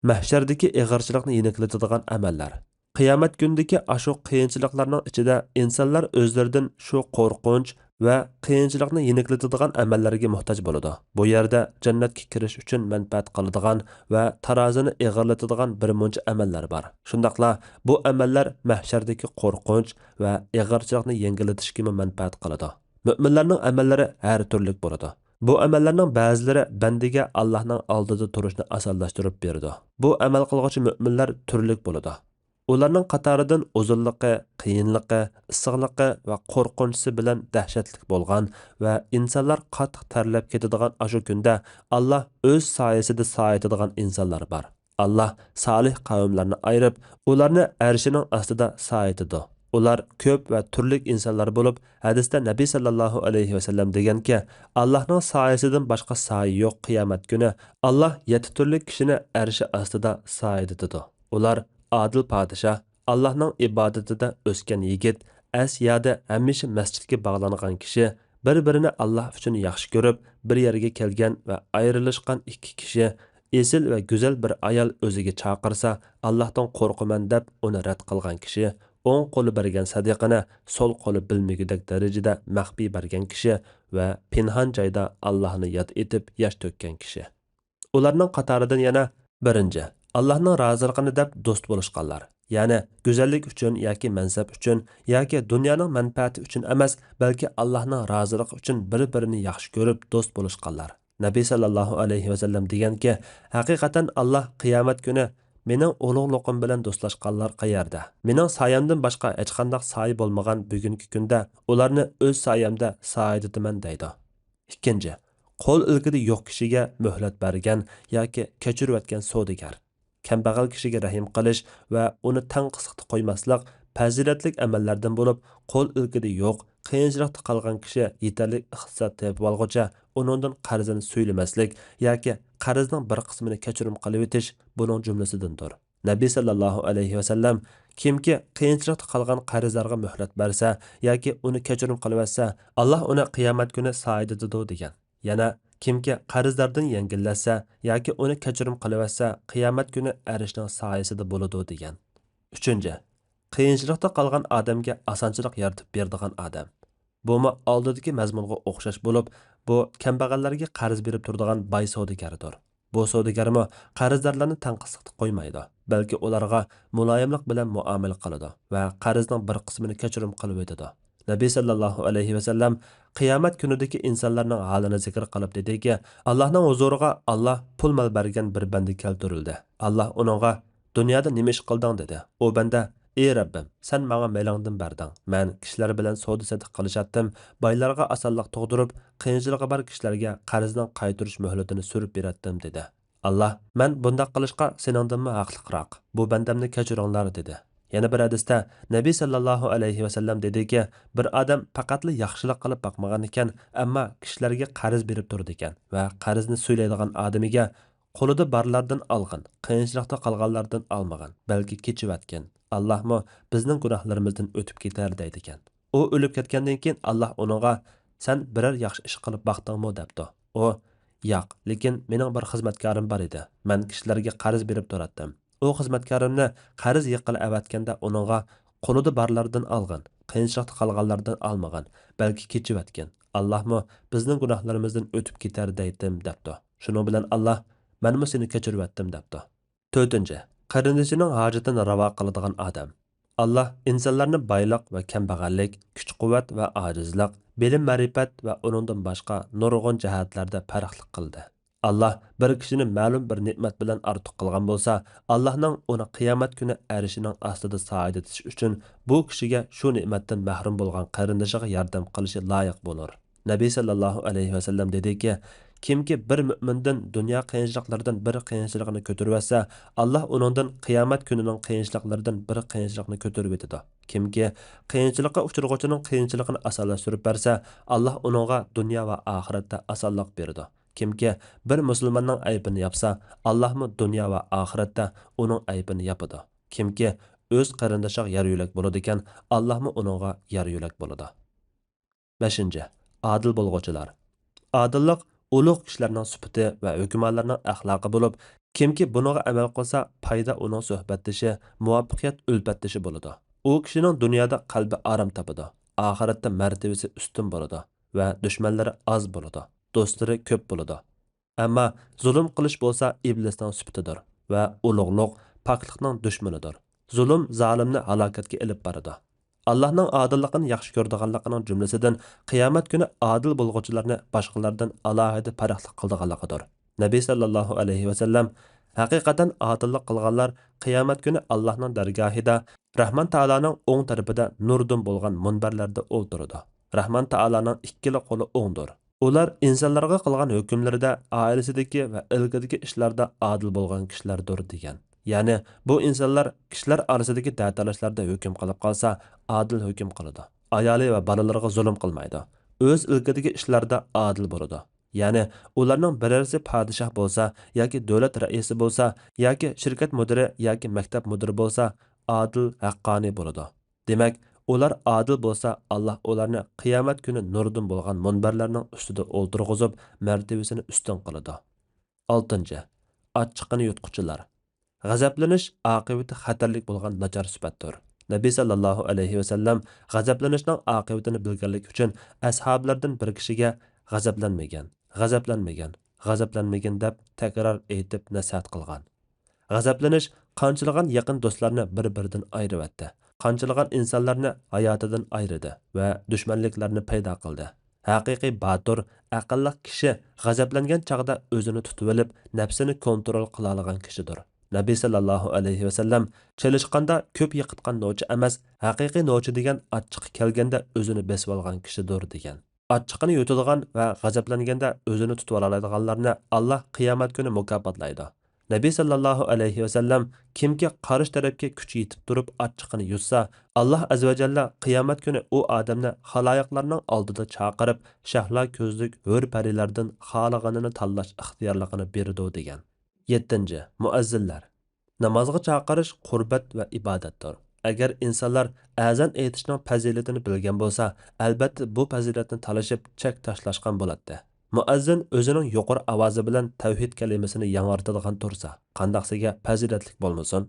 مەھشەردىكى ئېغىرچىلىقنى يېنىكلىتىدىغان ئەمەللەر. قىيامەت كۈنىدىكى ئاشۇ قىيىنچىلىقلارنىڭ ئىچىدە ئىنسانلار ئۆزلىرىدىن شۇ قورقۇنچ ۋە قىيىنچىلىقنى يېنىكلىتىدىغان ئەمەللەرگە موھتاج بولىدۇ. بۇ يەردە جەننەتكە كىرىش ئۈچۈن مەنپەئەت قىلىدىغان ۋە تارازىنى ئېغىرلىتىدىغان بىر مۇنچە ئەمەللەر بار. شۇنداقلا بۇ ئەمەللەر مەھشەردىكى قورقۇنچ ۋە ئېغىرچىلىقنى يەڭگىللىتىشكىمۇ مەنپەئەت قىلىدۇ. مۆمىنلەرنىڭ ئەمەللىرى ھەر تۈرلۈك بولىدۇ. بۇ ئەمەللەرنىڭ بەزىلىرى بەندىگە ئاللاھنىڭ ئالدىدا تۇرۇشنى ئاسانلاشتۇرۇپ بېرىدۇ. بۇ ئەمەل قىلغۇچى مۆمىنلەر تۈرلۈك بولىدۇ. ئۇلارنىڭ قاتارىدىن ئۇزۇنلۇقى، قىيىنلىقى، ئىسسىقلىقى ۋە قورقۇنچىسى بىلەن دەھشەتلىك بولغان ۋە ئىنسانلار قاتتىق تەرلەپ كېتىدىغان ئاشۇ كۈندە ئاللاھ ئۆز سايىسىدا سايىتىدىغان ئىنسانلار بار. ئاللاھ سالىھ قەۋملەرنى ئايرىپ، ئۇلارنى ئەرشىنىڭ ئاستىدا سايىتىدۇ. ئۇلار كۆپ ۋە تۈرلۈك ئىنسانلار بولۇپ، ھەدىستە نەبى سەللەللاھۇ ئەلەيھى ۋەسەللەم دېگەنكى، ئاللاھنىڭ سايىسىدىن باشقا سايە يوق قىيامەت كۈنى. ئاللاھ يەتتە تۈرلۈك كىشىنى ئەرشى ئاستىدا سايىتىدۇ. ئۇلار ئادىل پادىشاھ، ئاللاھنىڭ ئىبادىتىدە ئۆسكەن يىگىت، ئەس يادا ھەمىشە مەسچىتكە باغلانغان كىشى، بىر-بىرىنى ئاللاھ ئۈچۈن ياخشى كۆرۈپ، بىر يەرگە كەلگەن ۋە ئايرىلىشقان ئىككى كىشى، ئېسىل ۋە گۈزەل بىر ئايال ئۆزىگە چاقىرسا، ئاللاھتىن قورقىمەن دەپ ئۇنى رەت قىلغان كىشى، ئوڭ قولى بەرگەن سەدىقىنى سول قولى بىلمىگۈدەك دەرىجىدە مەخپىي بەرگەن كىشى ۋە پىنھان جايدا ئاللاھنى ياد ئېتىپ ياش تۆككەن كىشى. ئۇلارنىڭ قاتارىدىن يەنە، بىرىنچى، ئاللاھنىڭ رازىلىقىنى دەپ دوست بولۇشقانلار، يەنى گۈزەللىك ئۈچۈن ياكى مەنسەپ ئۈچۈن ياكى دۇنيانىڭ مەنپەئەتى ئۈچۈن ئەمەس، بەلكى ئاللاھنىڭ رازىلىقى ئۈچۈن بىر-بىرىنى ياخشى كۆرۈپ دوست بولۇشقانلار. نەبى سەللەللاھۇ ئەلەيھى ۋەسەللەم دېگەنكى، ھەقىقەتەن ئاللاھ قىيامەت كۈنى، «مېنىڭ ئۇلۇغلۇقۇم بىلەن دوستلاشقانلار قەيەردە؟ مېنىڭ سايەمدىن باشقا ھېچقانداق سايە بولمىغان بۈگۈنكى كۈندە ئۇلارنى ئۆز سايەمدە سايىتىمەن» دەيدۇ. ئىككىنچى، قول ئىلكىدە يوق كىشىگە مۆھلەت بەرگەن ياكى كەچۈرۈۋەتكەن سودىگەر. كەمبەغەل كىشىگە رەھىم قىلىش ۋە ئۇنى تەڭقىسلىقتا قويماسلىق پەزىلەتلىك ئەمەللەردىن بولۇپ، قول ئىلكىدە يوق، قىيىنچىلىقتا قالغان كىشى يېتەرلىك ئىقتىساد تېپىۋالغۇچە ئۇنىڭدىن قەرزىنى سۈيلىمەسلىك ياكى قەرزنىڭ بىر قىسمىنى كەچۈرۈم قىلىۋېتىش بۇنىڭ جۈملىسىدىندۇر. نەبى سەللەللاھۇ ئەلەيھى ۋەسەللەم، «كىمكى قىيىنچىلىقتا قالغان قەرزدارغا مۆھلەت بەرسە ياكى ئۇنى كەچۈرۈم قىلىۋەتسە، ئاللاھ ئۇنى قىيامەت كۈنى سايىدىدىدۇ» دېگەن. يەنە، «كىمكى قەرزداردىن يەڭگىللەتسە ياكى ئۇنى كەچۈرۈم قىلىۋەتسە، قىيامەت كۈنى ئەرشنىڭ سايىسىدا بولىدۇ» دېگەن. ئۈچىنچى، قىيىنچىلىقتا قالغان ئادەمگە ئاسانچىلىق يارىتىپ بېرىدىغان ئادەم. بۇمۇ ئالدىدىكى مەزمۇنغا ئوخشاش بولۇپ، بۇ كەمبەغەللەرگە قەرز بېرىپ تۇرىدىغان باي سودىگەردۇر. بۇ سودىگەرمۇ قەرزدارلارنى تەڭقىسلىقتا قويمايدۇ، بەلكى ئۇلارغا مۇلايىملىق بىلەن مۇئامىلە قىلىدۇ ۋە قەرزنىڭ بىر قىسمىنى كەچۈرۈم قىلىۋېتىدۇ. نەبى سەللەللاھۇ ئەلەيھى ۋەسەللەم قىيامەت كۈنىدىكى ئىنسانلارنىڭ ھالىنى زىكىر قىلىپ دېدىكى، ئاللاھنىڭ ھۇزۇرىغا ئاللاھ پۇل مال بەرگەن بىر بەندە كەلتۈرۈلدى. ئاللاھ ئۇنىڭغا، «دۇنيادا نېمە ئىش قىلدىڭ؟» دېدى. ئۇ بەندە، «ئى رەببىم، سەن ماڭا مېلىڭدىن بەردىڭ. مەن كىشىلەر بىلەن سودا سېتىق قىلىشاتتىم، بايلارغا ئاسانلىق تۇغدۇرۇپ، قىيىنچىلىقى بار كىشىلەرگە قەرزنىڭ قايتۇرۇش مۆھلىتىنى سۈرۈپ بېرەتتىم» دېدى. ئاللاھ، «مەن بۇنداق قىلىشقا سېنىڭدىنمۇ ھەقلىقراق. بۇ بەندەمنى كەچۈرۈڭلار» دېدى. يەنە بىر ھەدىستە نەبى سەللەللاھۇ ئەلەيھى ۋەسەللەم دېدىكى، بىر ئادەم پەقەتلا ياخشىلىق قىلىپ باقمىغان ئىكەن، ئەمما كىشىلەرگە قەرز بېرىپ تۇرىدىكەن ۋە قەرزنى سۈيلەيدىغان ئادىمىگە، «قولىدا بارلاردىن ئالغىن، قىيىنچىلىقتا قالغانلاردىن ئالمىغىن، بەلكى كېچىۋەتكىن. ئاللاھمۇ بىزنىڭ گۇناھلىرىمىزدىن ئۆتۈپ كېتەر» دەيدىكەن. ئۇ ئۆلۈپ كەتكەندىن كېيىن، ئاللاھ ئۇنىڭغا، «سەن بىرەر ياخشى ئىش قىلىپ باقتىڭمۇ؟» دەپتۇ. ئۇ، «ياق، لېكىن مېنىڭ بىر خىزمەتكارىم بار ئىدى. مەن كىشىلەرگە قەرز بېرىپ تۇراتتىم. ئۇ خىزمەتكارىمنى قەرز يېقىلى ئەۋەتكەندە ئۇنىڭغا، قولىدا بارلاردىن ئالغىن، قىيىنچىلىقتا قالغانلاردىن ئالمىغان، بەلكى كېچىۋەتكەن. ئاللاھمۇ بىزنىڭ گۇناھلىرىمىزدىن ئۆتۈپ كېتەر دەيتتىم، دەپتۇ. شۇنىڭ بىلەن ئاللاھ، مەنمۇ سېنى كەچۈرۈۋەتتىم، دەپتۇ. تۆتىنچى، قېرىندىشىنىڭ ھاجىتىنى راۋا قىلىدىغان ئادەم. ئاللاھ ئىنسانلارنى بايلىق ۋە كەمبەغەللىك، كۈچ-قۇۋۋەت ۋە ئاجىزلىق، بىلىم-مەرىپەت ۋە ئۇنىڭدىن باشقا نۇرغۇن جەھەتلەردە پەرقلىق قىلدى. ئاللاھ بىر كىشىنى مەلۇم بىر نېمەت بىلەن ئارتۇق قىلغان بولسا، ئاللاھنىڭ ئۇنى قىيامەت كۈنى ئەرشىنىڭ ئاستىدا سايىدىتىش ئۈچۈن بۇ كىشىگە شۇ نېمەتتىن مەھرۇم بولغان قېرىندىشىغا ياردەم قىلىشى لايىق بولۇر. نەبى سەللەللاھۇ ئەلەيھى ۋەسەللەم دېدىكى، كىمكى بىر مۆمىنىدىن دۇنيا قىيىنچىلىقلىرىدىن بىر قىيىنچىلىقنى كۆتۈرۈۋەتسە، ئاللاھ ئۇنىڭدىن قىيامەت كۈنىنىڭ قىيىنچىلىقلىرىدىن بىر قىيىنچىلىقنى كۆتۈرۈۋېتىدۇ. كىمكى قىيىنچىلىققا ئۇچرىغۇچىنىڭ قىيىنچىلىقىنى ئاسانلاشتۇرۇپ بەرسە، ئاللاھ ئۇنىڭغا دۇنيا ۋە ئاخىرەتتە ئاسانلىق بېرىدۇ. كىمكى بىر مۇسۇلماننىڭ ئەيىبىنى ياپسا، ئاللاھمۇ دۇنيا ۋە ئاخىرەتتە ئۇنىڭ ئەيىبىنى ياپىدۇ. كىمكى ئۆز قېرىندىشىغا يار يۆلەك بولىدىكەن، ئاللاھمۇ ئۇنىڭغا يار يۆلەك بولىدۇ. بەشىنچى، ئادىل بولغۇچىلار. ئادىللىق ئۇلۇغ كىشىلەرنىڭ سۈپىتى ۋە ھۆكۈمانلارنىڭ ئەخلاقى بولۇپ، كىمكى بۇنىڭغا ئەمەل قىلسا، پايدا ئۇنىڭ سۆھبەتدىشى، مۇۋەپپەقىيەت ئۈلپەتدىشى بولىدۇ. ئۇ كىشىنىڭ دۇنيادا قەلبى ئارام تاپىدۇ، ئاخىرەتتە مەرتىۋىسى ئۈستۈن بولىدۇ ۋە دۈشمەنلىرى ئاز بولىدۇ، دوستلىرى كۆپ بولىدۇ. ئەمما زۇلۇم قىلىش بولسا ئىبلىسنىڭ سۈپىتىدۇر ۋە ئۇلۇغلۇق پاكلىقنىڭ دۈشمىنىدۇر. زۇلۇم زالىمنى ھالاكەتكە ئېلىپ بارىدۇ. ئاللاھنىڭ ئادىللىقىنى ياخشى كۆرىدىغانلىقىنىڭ جۈملىسىدىن قىيامەت كۈنى ئادىل بولغۇچىلارنى باشقىلاردىن ئالاھىدە پەرقلىق قىلىدىغانلىقىدۇر. نەبى سەللەللاھۇ ئەلەيھى ۋەسەللەم، ھەقىقەتەن ئادىللىق قىلغانلار قىيامەت كۈنى ئاللاھنىڭ دەرگاھىدا، رەھمان تائالانىڭ ئوڭ تەرىپىدە نۇردىن بولغان مۇنبەرلەردە ئولتۇرىدۇ. رەھمان تائالانىڭ ئىككىلا قولى ئوڭدۇر. ئۇلار ئىنسانلارغا قىلغان ھۆكۈملىرىدە، ئائىلىسىدىكى ۋە ئىلكىدىكى ئىشلاردا ئادىل بولغان كىشىلەردۇر، دېگەن. يەنى، بۇ ئىنسانلار كىشىلەر ئارىسىدىكى دەتالاشلاردا ھۆكۈم قىلىپ قالسا، ئادىل ھۆكۈم قىلىدۇ. ئايالى ۋە بالىلىرىغا زۇلۇم قىلمايدۇ. ئۆز ئىلكىدىكى ئىشلاردا ئادىل بولىدۇ. يەنى، ئۇلارنىڭ بىرەرسى پادىشاھ بولسا ياكى دۆلەت رەئىسى بولسا ياكى شىركەت مۇدىرى ياكى مەكتەپ مۇدىرى بولسا، ئادىل، ھەققانىي بولىدۇ. دېمەك، ئۇلار ئادىل بولسا، ئاللاھ ئۇلارنى قىيامەت كۈنى نۇردىن بولغان مۇنبەرلەرنىڭ ئۈستىدە ئولتۇرغۇزۇپ، مەرتىۋىسىنى ئۈستۈن قىلىدۇ. ئالتىنچى، ئاچچىقىنى يۇتقۇچىلار. غەزەپلىنىش ئاقىۋىتى خەتەرلىك بولغان ناچار سۈپەتتۇر. نەبى سەللەللاھۇ ئەلەيھى ۋەسەللەم غەزەپلىنىشنىڭ ئاقىۋىتىنى بىلگەنلىكى ئۈچۈن ئەسھابىلەردىن بىر كىشىگە، «غەزەپلەنمىگىن، غەزەپلەنمىگىن، غەزەپلەنمىگىن» دەپ تەكرار ئېيتىپ نەسىھەت قىلغان. غەزەپلىنىش قانچىلىغان يېقىن دوستلارنى بىر-بىرىدىن ئايرىۋەتتى، قانچىلىغان ئىنسانلارنى ھاياتىدىن ئايرىدى ۋە دۈشمەنلىكلەرنى پەيدا قىلدى. ھەقىقىي باتۇر، ئەقىللىق كىشى غەزەپلەنگەن چاغدا ئۆزىنى تۇتۇۋېلىپ، نەپسىنى كونترول قىلالىغان كىشىدۇر. نەبى سەللەللاھۇ ئەلەيھى ۋەسەللەم، چېلىشقاندا كۆپ يىقىتقان نوچى ئەمەس، ھەقىقىي نوچى دېگەن ئاچچىقى كەلگەندە ئۆزىنى بېسىۋالغان كىشىدۇر، دېگەن. ئاچچىقىنى يۇتىدىغان ۋە غەزەپلەنگەندە ئۆزىنى تۇتۇۋالالايدىغانلارنى ئاللاھ قىيامەت كۈنى مۇكاپاتلايدۇ. نەبى سەللەللاھۇ ئەلەيھى ۋەسەللەم، كىمكى قارشى تەرەپكە كۈچى يېتىپ تۇرۇپ ئاچچىقىنى يۇتسا، ئاللاھ ئەززەۋەجەللە قىيامەت كۈنى ئۇ ئادەمنى خالايىقلارنىڭ ئالدىدا چاقىرىپ، شەھلا كۆزلۈك ھۆر پەرىلەردىن خالىغىنىنى تاللاش ئىختىيارلىقىنى بېرىدۇ، دېگەن. يەتتىنچى، مۇئەززىنلەر. نامازغا چاقىرىش قۇربەت ۋە ئىبادەتتۇر. ئەگەر ئىنسانلار ئەزان ئېيتىشنىڭ پەزىلىتىنى بىلگەن بولسا، ئەلبەتتە بۇ پەزىلەتنى تالىشىپ چەك تاشلاشقان بولاتتى. مۇئەززىن ئۆزىنىڭ يۇقىرى ئاۋازى بىلەن تەۋھىد كەلىمىسىنى ياڭرىتىدىغان تۇرسا، قانداقسىگە پەزىلەتلىك بولمىسۇن؟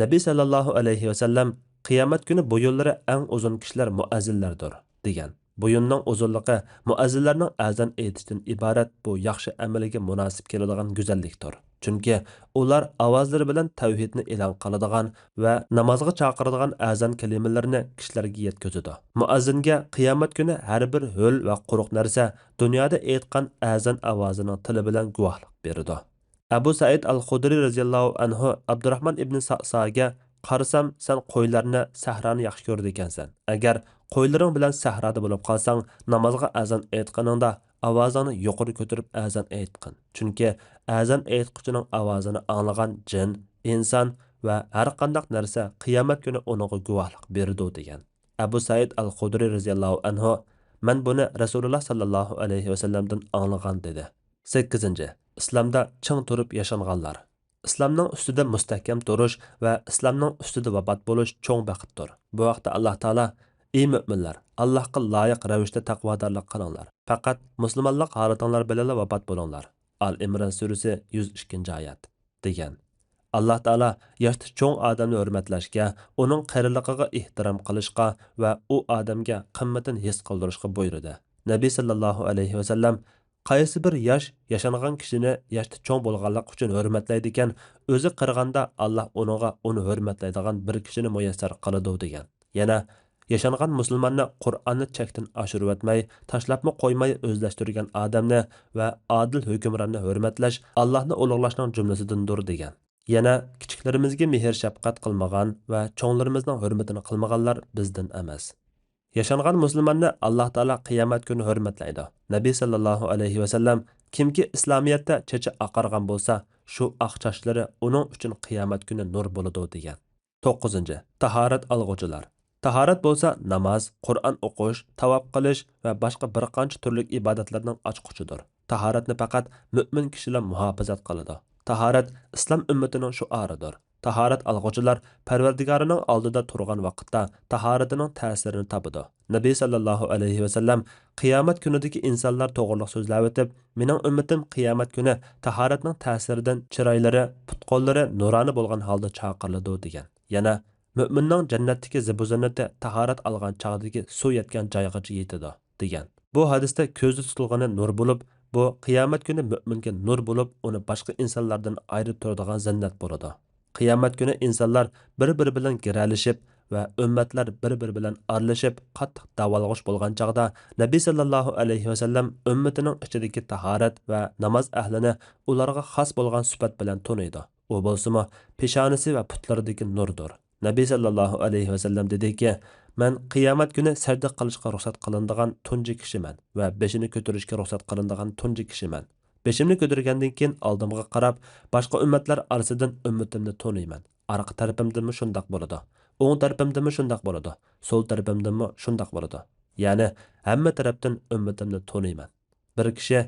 نەبى سەللەللاھۇ ئەلەيھى ۋەسەللەم، «قىيامەت كۈنى بويۇنلىرى ئەڭ ئۇزۇن كىشىلەر مۇئەززىنلەردۇر» دېگەن. بويۇننىڭ ئۇزۇنلۇقى مۇئەززىنلەرنىڭ ئەزان ئېيتىشتىن ئىبارەت بۇ ياخشى ئەمەلگە مۇناسىپ كېلىدىغان گۈزەللىكتۇر. چۈنكى ئۇلار ئاۋازلىرى بىلەن تەۋھىدنى ئېلان قىلىدىغان ۋە نامازغا چاقىرىدىغان ئەزان كەلىمىلىرىنى كىشىلەرگە يەتكۈزىدۇ. مۇئەززىنگە قىيامەت كۈنى ھەر بىر ھۆل ۋە قۇرۇق نەرسە دۇنيادا ئېيتقان ئەزان ئاۋازىنىڭ تىلى بىلەن گۇۋاھلىق بېرىدۇ. ئەبۇ سەئىد ئەل خۇدرى رەزىياللاھۇ ئەنھۇ ئابدۇراھمان ئىبنى سەئساگە، «قارىسام، سەن قويلارنى، سەھرانى ياخشى كۆرىدىكەنسەن. ئەگەر قويلىرىڭ بىلەن سەھرادا بولۇپ قالساڭ، نامازغا ئەزان ئېيتقىنىڭدا ئاۋازىڭنى يۇقىرى كۆتۈرۈپ ئەزان ئېيتقىن. چۈنكى ئەزان ئېيتقۇچىنىڭ ئاۋازىنى ئاڭلىغان جىن، ئىنسان ۋە ھەرقانداق نەرسە قىيامەت كۈنى ئۇنىڭغا گۇۋاھلىق بېرىدۇ» دېگەن. ئەبۇ سەئىد ئەل خۇدرى رەزىياللاھۇ ئەنھۇ، «مەن بۇنى رەسۇلۇللا ساللاللاھۇ ئەلەيھى ۋەسەللەمدىن ئاڭلىغان» دېدى. سەككىزىنچى، ئىسلامدا چىڭ تۇرۇپ ياشانغانلار. ئىسلامنىڭ ئۈستىدە مۇستەھكەم تۇرۇش ۋە ئىسلامنىڭ ئۈستىدە ۋاپات بولۇش چوڭ بەختتۇر. بۇ ھەقتە ئاللاھ تائالا، «ئى مۆمىنلەر، ئاللاھقا لايىق رەۋىشتە تەقۋادارلىق قىلىڭلار. پەقەت مۇسۇلمانلىق ھالىتىڭلار بىلەنلا ۋاپات بولۇڭلار.» ئال ئىمران سۈرىسى، يۈز ئىككىنچى ئايەت، دېگەن. ئاللا تائالا ياشتا چوڭ ئادەمنى ھۆرمەتلەشكە، ئۇنىڭ قېرىلىقىغا ئېھتىرام قىلىشقا ۋە ئۇ ئادەمگە قىممىتىنى ھېس قىلدۇرۇشقا بۇيرۇدى. نەبى سەللەللاھۇ ئەلەيھى ۋەسەللەم، قايسى بىر ياش ياشانغان كىشىنى ياشتا چوڭ بولغانلىقى ئۈچۈن ھۆرمەتلەيدىكەن، ئۆزى قېرىغاندا ئاللا ئۇنىڭغا ئۇنى ھۆرمەتلەيدىغان بىر كىشىنى مۇيەسسەر قىلىدۇ، دېگەن. يەنە، ياشانغان مۇسۇلماننى قۇرئاننى چەكتىن ئاشۇرۇۋەتمەي، تاشلاپمۇ قويماي ئۆزلەشتۈرگەن ئادەمنى ۋە ئادىل ھۆكۈمراننى ھۆرمەتلەش ئاللانى ئۇلۇغلاشنىڭ جۈملىسىدىندۇر، دېگەن. يەنە، كىچىكلىرىمىزگە مېھىر-شەپقەت قىلمىغان ۋە چوڭلىرىمىزنىڭ ھۆرمىتىنى قىلمىغانلار بىزدىن ئەمەس. ياشانغان مۇسۇلماننى ئاللا تائالا قىيامەت كۈنى ھۆرمەتلەيدۇ. نەبى سەللەللاھۇ ئەلەيھى ۋەسەللەم، كىمكى ئىسلامىيەتتە چېچى ئاقارغان بولسا، شۇ ئاق چاچلىرى ئۇنىڭ ئۈچۈن قىيامەت كۈنى نۇر بولىدۇ، دېگەن. توققۇزىنچى، تاھارەت ئالغۇچىلار. تاھارەت بولسا ناماز، قۇرئان ئوقۇش، تاۋاپ قىلىش ۋە باشقا بىر قانچە تۈرلۈك ئىبادەتلەرنىڭ ئاچقۇچىدۇر. تاھارەتنى پەقەت مۆمىن كىشىلا مۇھاپىزەت قىلىدۇ. تاھارەت ئىسلام ئۈممىتىنىڭ شوئارىدۇر. تاھارەت ئالغۇچىلار پەرۋەردىگارىنىڭ ئالدىدا تۇرغان ۋاقىتتا تاھارىتىنىڭ تەسىرىنى تاپىدۇ. نەبى سەللەللاھۇ ئەلەيھى ۋەسەللەم، قىيامەت كۈنىدىكى ئىنسانلار توغرىلىق سۆزلەۋېتىپ، مېنىڭ ئۈممىتىم قىيامەت كۈنى تاھارەتنىڭ تەسىرىدىن چىرايلىرى، پۇت-قوللىرى نۇرانە بولغان ھالدا چاقىرىلىدۇ، دېگەن. يەنە، مۆمىننىڭ جەننەتتىكى زىبۇ-زىننىتى تاھارەت ئالغان چاغدىكى سۇ يەتكەن جايغىچە يېتىدۇ، دېگەن. بۇ ھەدىستە كۆزدە تۇتۇلغىنى نۇر بولۇپ، بۇ قىيامەت كۈنى مۆمىنگە نۇر بولۇپ، ئۇنى باشقا ئىنسانلاردىن ئايرىپ تۇرىدىغان زىننەت بولىدۇ. قىيامەت كۈنى ئىنسانلار بىر-بىرى بىلەن گىرەلىشىپ ۋە ئۈممەتلەر بىر-بىرى بىلەن ئارىلىشىپ، قاتتىق داۋالغۇش بولغان چاغدا، نەبى سەللەللاھۇ ئەلەيھى ۋەسەللەم ئۈممىتىنىڭ ئىچىدىكى تاھارەت ۋە ناماز ئەھلىنى ئۇلارغا خاس بولغان سۈپەت بىلەن تونۇيدۇ. ئۇ بولسىمۇ پېشانىسى ۋە پۇتلىرىدىكى نۇردۇر. نەبى سەللەللاھۇ ئەلەيھى ۋەسەللەم دېدىكى، مەن قىيامەت كۈنى سەجدە قىلىشقا رۇخسەت قىلىنىدىغان تۇنجى كىشىمەن ۋە بېشىنى كۆتۈرۈشكە رۇخسەت قىلىنىدىغان تۇنجى كىشىمەن. بېشىمنى كۆتۈرگەندىن كېيىن ئالدىمغا قاراپ، باشقا ئۈممەتلەر ئارىسىدىن ئۈممىتىمنى تونۇيمەن. ئارقا تەرىپىمدىنمۇ شۇنداق بولىدۇ. ئوڭ تەرىپىمدىنمۇ شۇنداق بولىدۇ. سول تەرىپىمدىنمۇ شۇنداق بولىدۇ. يەنى ھەممە تەرەپتىن ئۈممىتىمنى تونۇيمەن. بىر كىشى،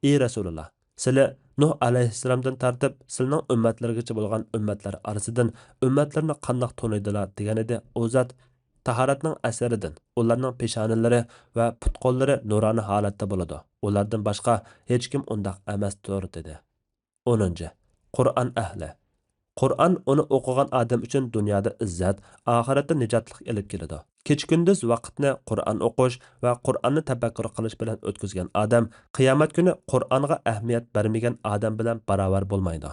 ئى رەسۇلاللا، سىلى نۇھ ئەلەيھىسسالامدىن تارتىپ سىلىنىڭ ئۈممەتلىرىگىچە بولغان ئۈممەتلەر ئارىسىدىن ئۈممەتلىرىنى قانداق تونۇيدىلا؟ دېگەنىدى. ئۇ زات، تاھارەتنىڭ ئەسىرىدىن ئۇلارنىڭ پېشانىلىرى ۋە پۇت-قوللىرى نۇرانە ھالەتتە بولىدۇ. ئۇلاردىن باشقا ھېچكىم ئۇنداق ئەمەستۇر، دېدى. ئونىنچى، قۇرئان ئەھلى. قۇرئان ئۇنى ئوقۇغان ئادەم ئۈچۈن دۇنيادا ئىززەت، ئاخىرەتتە نىجاتلىق ئېلىپ كېلىدۇ. كېچە-كۈندۈز ۋاقىتنى قۇرئان ئوقۇش ۋە قۇرئاننى تەپەككۇر قىلىش بىلەن ئۆتكۈزگەن ئادەم قىيامەت كۈنى قۇرئانغا ئەھمىيەت بەرمىگەن ئادەم بىلەن باراۋەر بولمايدۇ.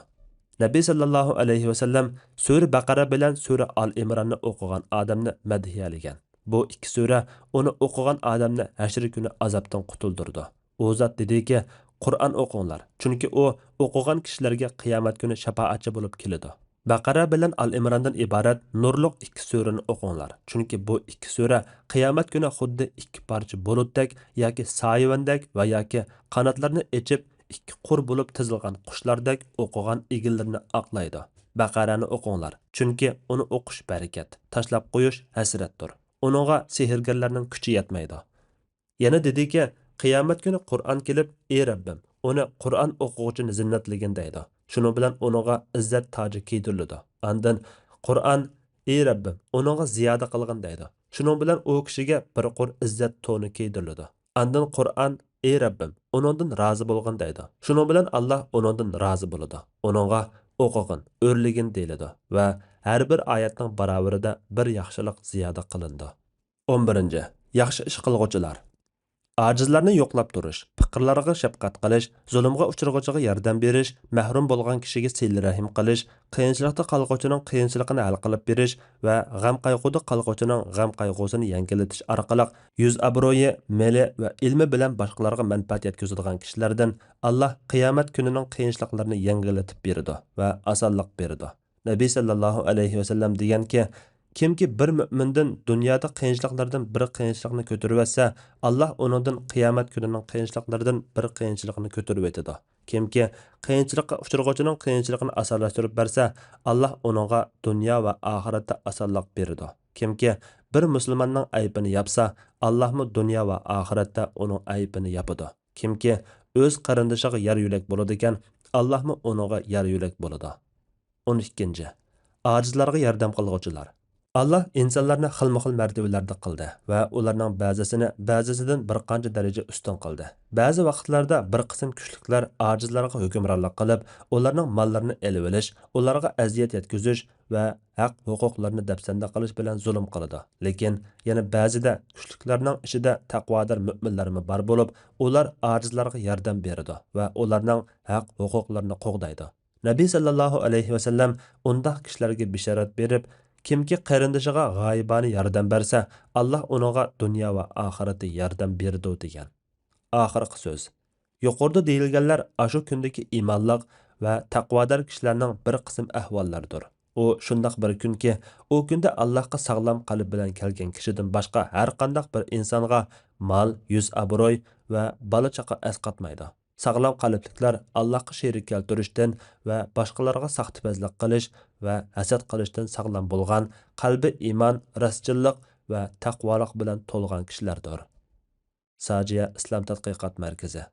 نەبى سەللەللاھۇ ئەلەيھى ۋەسەللەم سۈرە بەقەرە بىلەن سۈرە ئال ئىمراننى ئوقۇغان ئادەمنى مەدھىيەلىگەن. بۇ ئىككى سۈرە ئۇنى ئوقۇغان ئادەمنى ھەشر كۈنى ئازابتىن قۇتۇلدۇرىدۇ. ئۇ زات دېدىكى، قۇرئان ئوقۇڭلار، چۈنكى ئۇ ئوقۇغان كىشىلەرگە قىيامەت كۈنى شاپائەتچى بولۇپ كېلىدۇ. بەقەرە بىلەن ئال ئىمراندىن ئىبارەت نۇرلۇق ئىككى سۈرىنى ئوقۇڭلار، چۈنكى بۇ ئىككى سۈرە قىيامەت كۈنى خۇددى ئىككى پارچە بۇلۇتتەك ياكى سايىۋەندەك ۋە ياكى قاناتلىرىنى ئېچىپ، ئىككى قۇر بولۇپ تىزىلغان قۇشلاردەك ئوقۇغان ئېگىنلىرىنى ئاقلايدۇ. بەقەرەنى ئوقۇڭلار، چۈنكى ئۇنى ئوقۇش بەرىكەت، تاشلاپ قويۇش ھەسرەتتۇر. ئۇنىڭغا سېھىرگەرلەرنىڭ كۈچى يەتمەيدۇ. يەنە دېدىكى، قىيامەت كۈنى قۇرئان كېلىپ، ئى رەببىم، ئۇنى قۇرئان ئوقۇغۇچىنى زىننەتلىگىن دەيدۇ. شۇنىڭ بىلەن ئۇنىڭغا ئىززەت تاجى كىيدۈرۈلىدۇ. ئاندىن قۇرئان، ئى رەببىم، ئۇنىڭغا زىيادە قىلغىن دەيدۇ. شۇنىڭ بىلەن ئۇ كىشىگە بىر قۇر ئىززەت تونى كىيدۈرۈلىدۇ. ئاندىن قۇرئان، ئى رەببىم، ئۇنىڭدىن رازى بولغىن دەيدۇ. شۇنىڭ بىلەن ئاللا ئۇنىڭدىن رازى بولىدۇ. ئۇنىڭغا ئوقۇغىن، ئۆرلىگىن دېيىلىدۇ ۋە ھەر بىر ئايەتنىڭ باراۋىرىدە بىر ياخشىلىق زىيادە قىلىنىدۇ. ئون بىرىنچى، ياخشى ئىش قىلغۇچىلار. ئاجىزلارنى يوقلاپ تۇرۇش، پېقىرلارغا شەپقەت قىلىش، زۇلۇمغا ئۇچرىغۇچىغا ياردەم بېرىش، مەھرۇم بولغان كىشىگە سىلە-رەھىم قىلىش، قىيىنچىلىقتا قالغۇچىنىڭ قىيىنچىلىقىنى ھەل قىلىپ بېرىش ۋە غەم-قايغۇدا قالغۇچىنىڭ غەم-قايغۇسىنى يەڭگىللىتىش ئارقىلىق يۈز-ئابرۇيى، مېلى ۋە ئىلمى بىلەن باشقىلارغا مەنپەئەت يەتكۈزىدىغان كىشىلەردىن ئاللا قىيامەت كۈنىنىڭ قىيىنچىلىقلىرىنى يەڭگىللىتىپ بېرىدۇ ۋە ئاسانلىق بېرىدۇ. نەبى سەللەللاھۇ ئەلەيھى ۋەسەللەم دېگەنكى، كىمكى بىر مۆمىندىن دۇنيادا قىيىنچىلىقلاردىن بىر قىيىنچىلىقنى كۆتۈرۈۋەتسە، ئاللا ئۇنىڭدىن قىيامەت كۈنىنىڭ قىيىنچىلىقلىرىدىن بىر قىيىنچىلىقنى كۆتۈرۈۋېتىدۇ. كىمكى قىيىنچىلىققا ئۇچرىغۇچىنىڭ قىيىنچىلىقىنى ئاسانلاشتۇرۇپ بەرسە، ئاللا ئۇنىڭغا دۇنيا ۋە ئاخىرەتتە ئاسانلىق بېرىدۇ. كىمكى بىر مۇسۇلماننىڭ ئەيىبىنى ياپسا، ئاللامۇ دۇنيا ۋە ئاخىرەتتە ئۇنىڭ ئەيىبىنى ياپىدۇ. كىمكى ئۆز قېرىندىشىغا يار يۆلەك بولىدىكەن، ئاللامۇ ئۇنىڭغا يار يۆلەك بولىدۇ. ئون ئىككىنچى، ئاجىزلارغا ياردەم قىلغۇچىلار. ئاللا ئىنسانلارنى خىلمۇ خىل مەرتىۋىلەردە قىلدى ۋە ئۇلارنىڭ بەزىسىنى بەزىسىدىن بىر قانچە دەرىجە ئۈستۈن قىلدى. بەزى ۋاقىتلاردا بىر قىسىم كۈچلۈكلەر ئاجىزلارغا ھۆكۈمرانلىق قىلىپ، ئۇلارنىڭ ماللىرىنى ئېلىۋېلىش، ئۇلارغا ئەزىيەت يەتكۈزۈش ۋە ھەق ھوقۇقلىرىنى دەپسەندە قىلىش بىلەن زۇلۇم قىلىدۇ. لېكىن يەنە بەزىدە كۈچلۈكلەرنىڭ ئىچىدە تەقۋادار مۆمىنلەرمۇ بار بولۇپ، ئۇلار ئاجىزلارغا ياردەم بېرىدۇ ۋە ئۇلارنىڭ ھەق ھوقۇقلىرىنى قوغدايدۇ. نەبى سەللەللاھۇ ئەلەيھى ۋەسەللەم ئۇنداق كىشىلەرگە بېشارەت بېرىپ، كىمكى قېرىندىشىغا غايىبانە ياردەم بەرسە، ئاللا ئۇنىڭغا دۇنيا ۋە ئاخىرەتتە ياردەم بېرىدۇ، دېگەن. ئاخىرقى سۆز. يۇقىرىدا دېيىلگەنلەر ئاشۇ كۈندىكى ئىمانلىق ۋە تەقۋادار كىشىلەرنىڭ بىر قىسىم ئەھۋاللىرىدۇر. ئۇ شۇنداق بىر كۈنكى، ئۇ كۈندە ئاللاھقا ساغلام قەلب بىلەن كەلگەن كىشىدىن باشقا ھەرقانداق بىر ئىنسانغا مال، يۈز ئابروي ۋە بالا-چاقا ئەسقاتمايدۇ. ساغلام قەلبلىكلەر ئاللاھقا شېرىك كەلتۈرۈشتىن ۋە باشقىلارغا ساختىپەزلىك قىلىش ۋە ھەسەت قىلىشتىن ساغلام بولغان، قەلبى ئىمان، راستچىللىق ۋە تەقۋالىق بىلەن تولغان كىشىلەردۇر. ساجىيە ئىسلام تەتقىقات مەركىزى.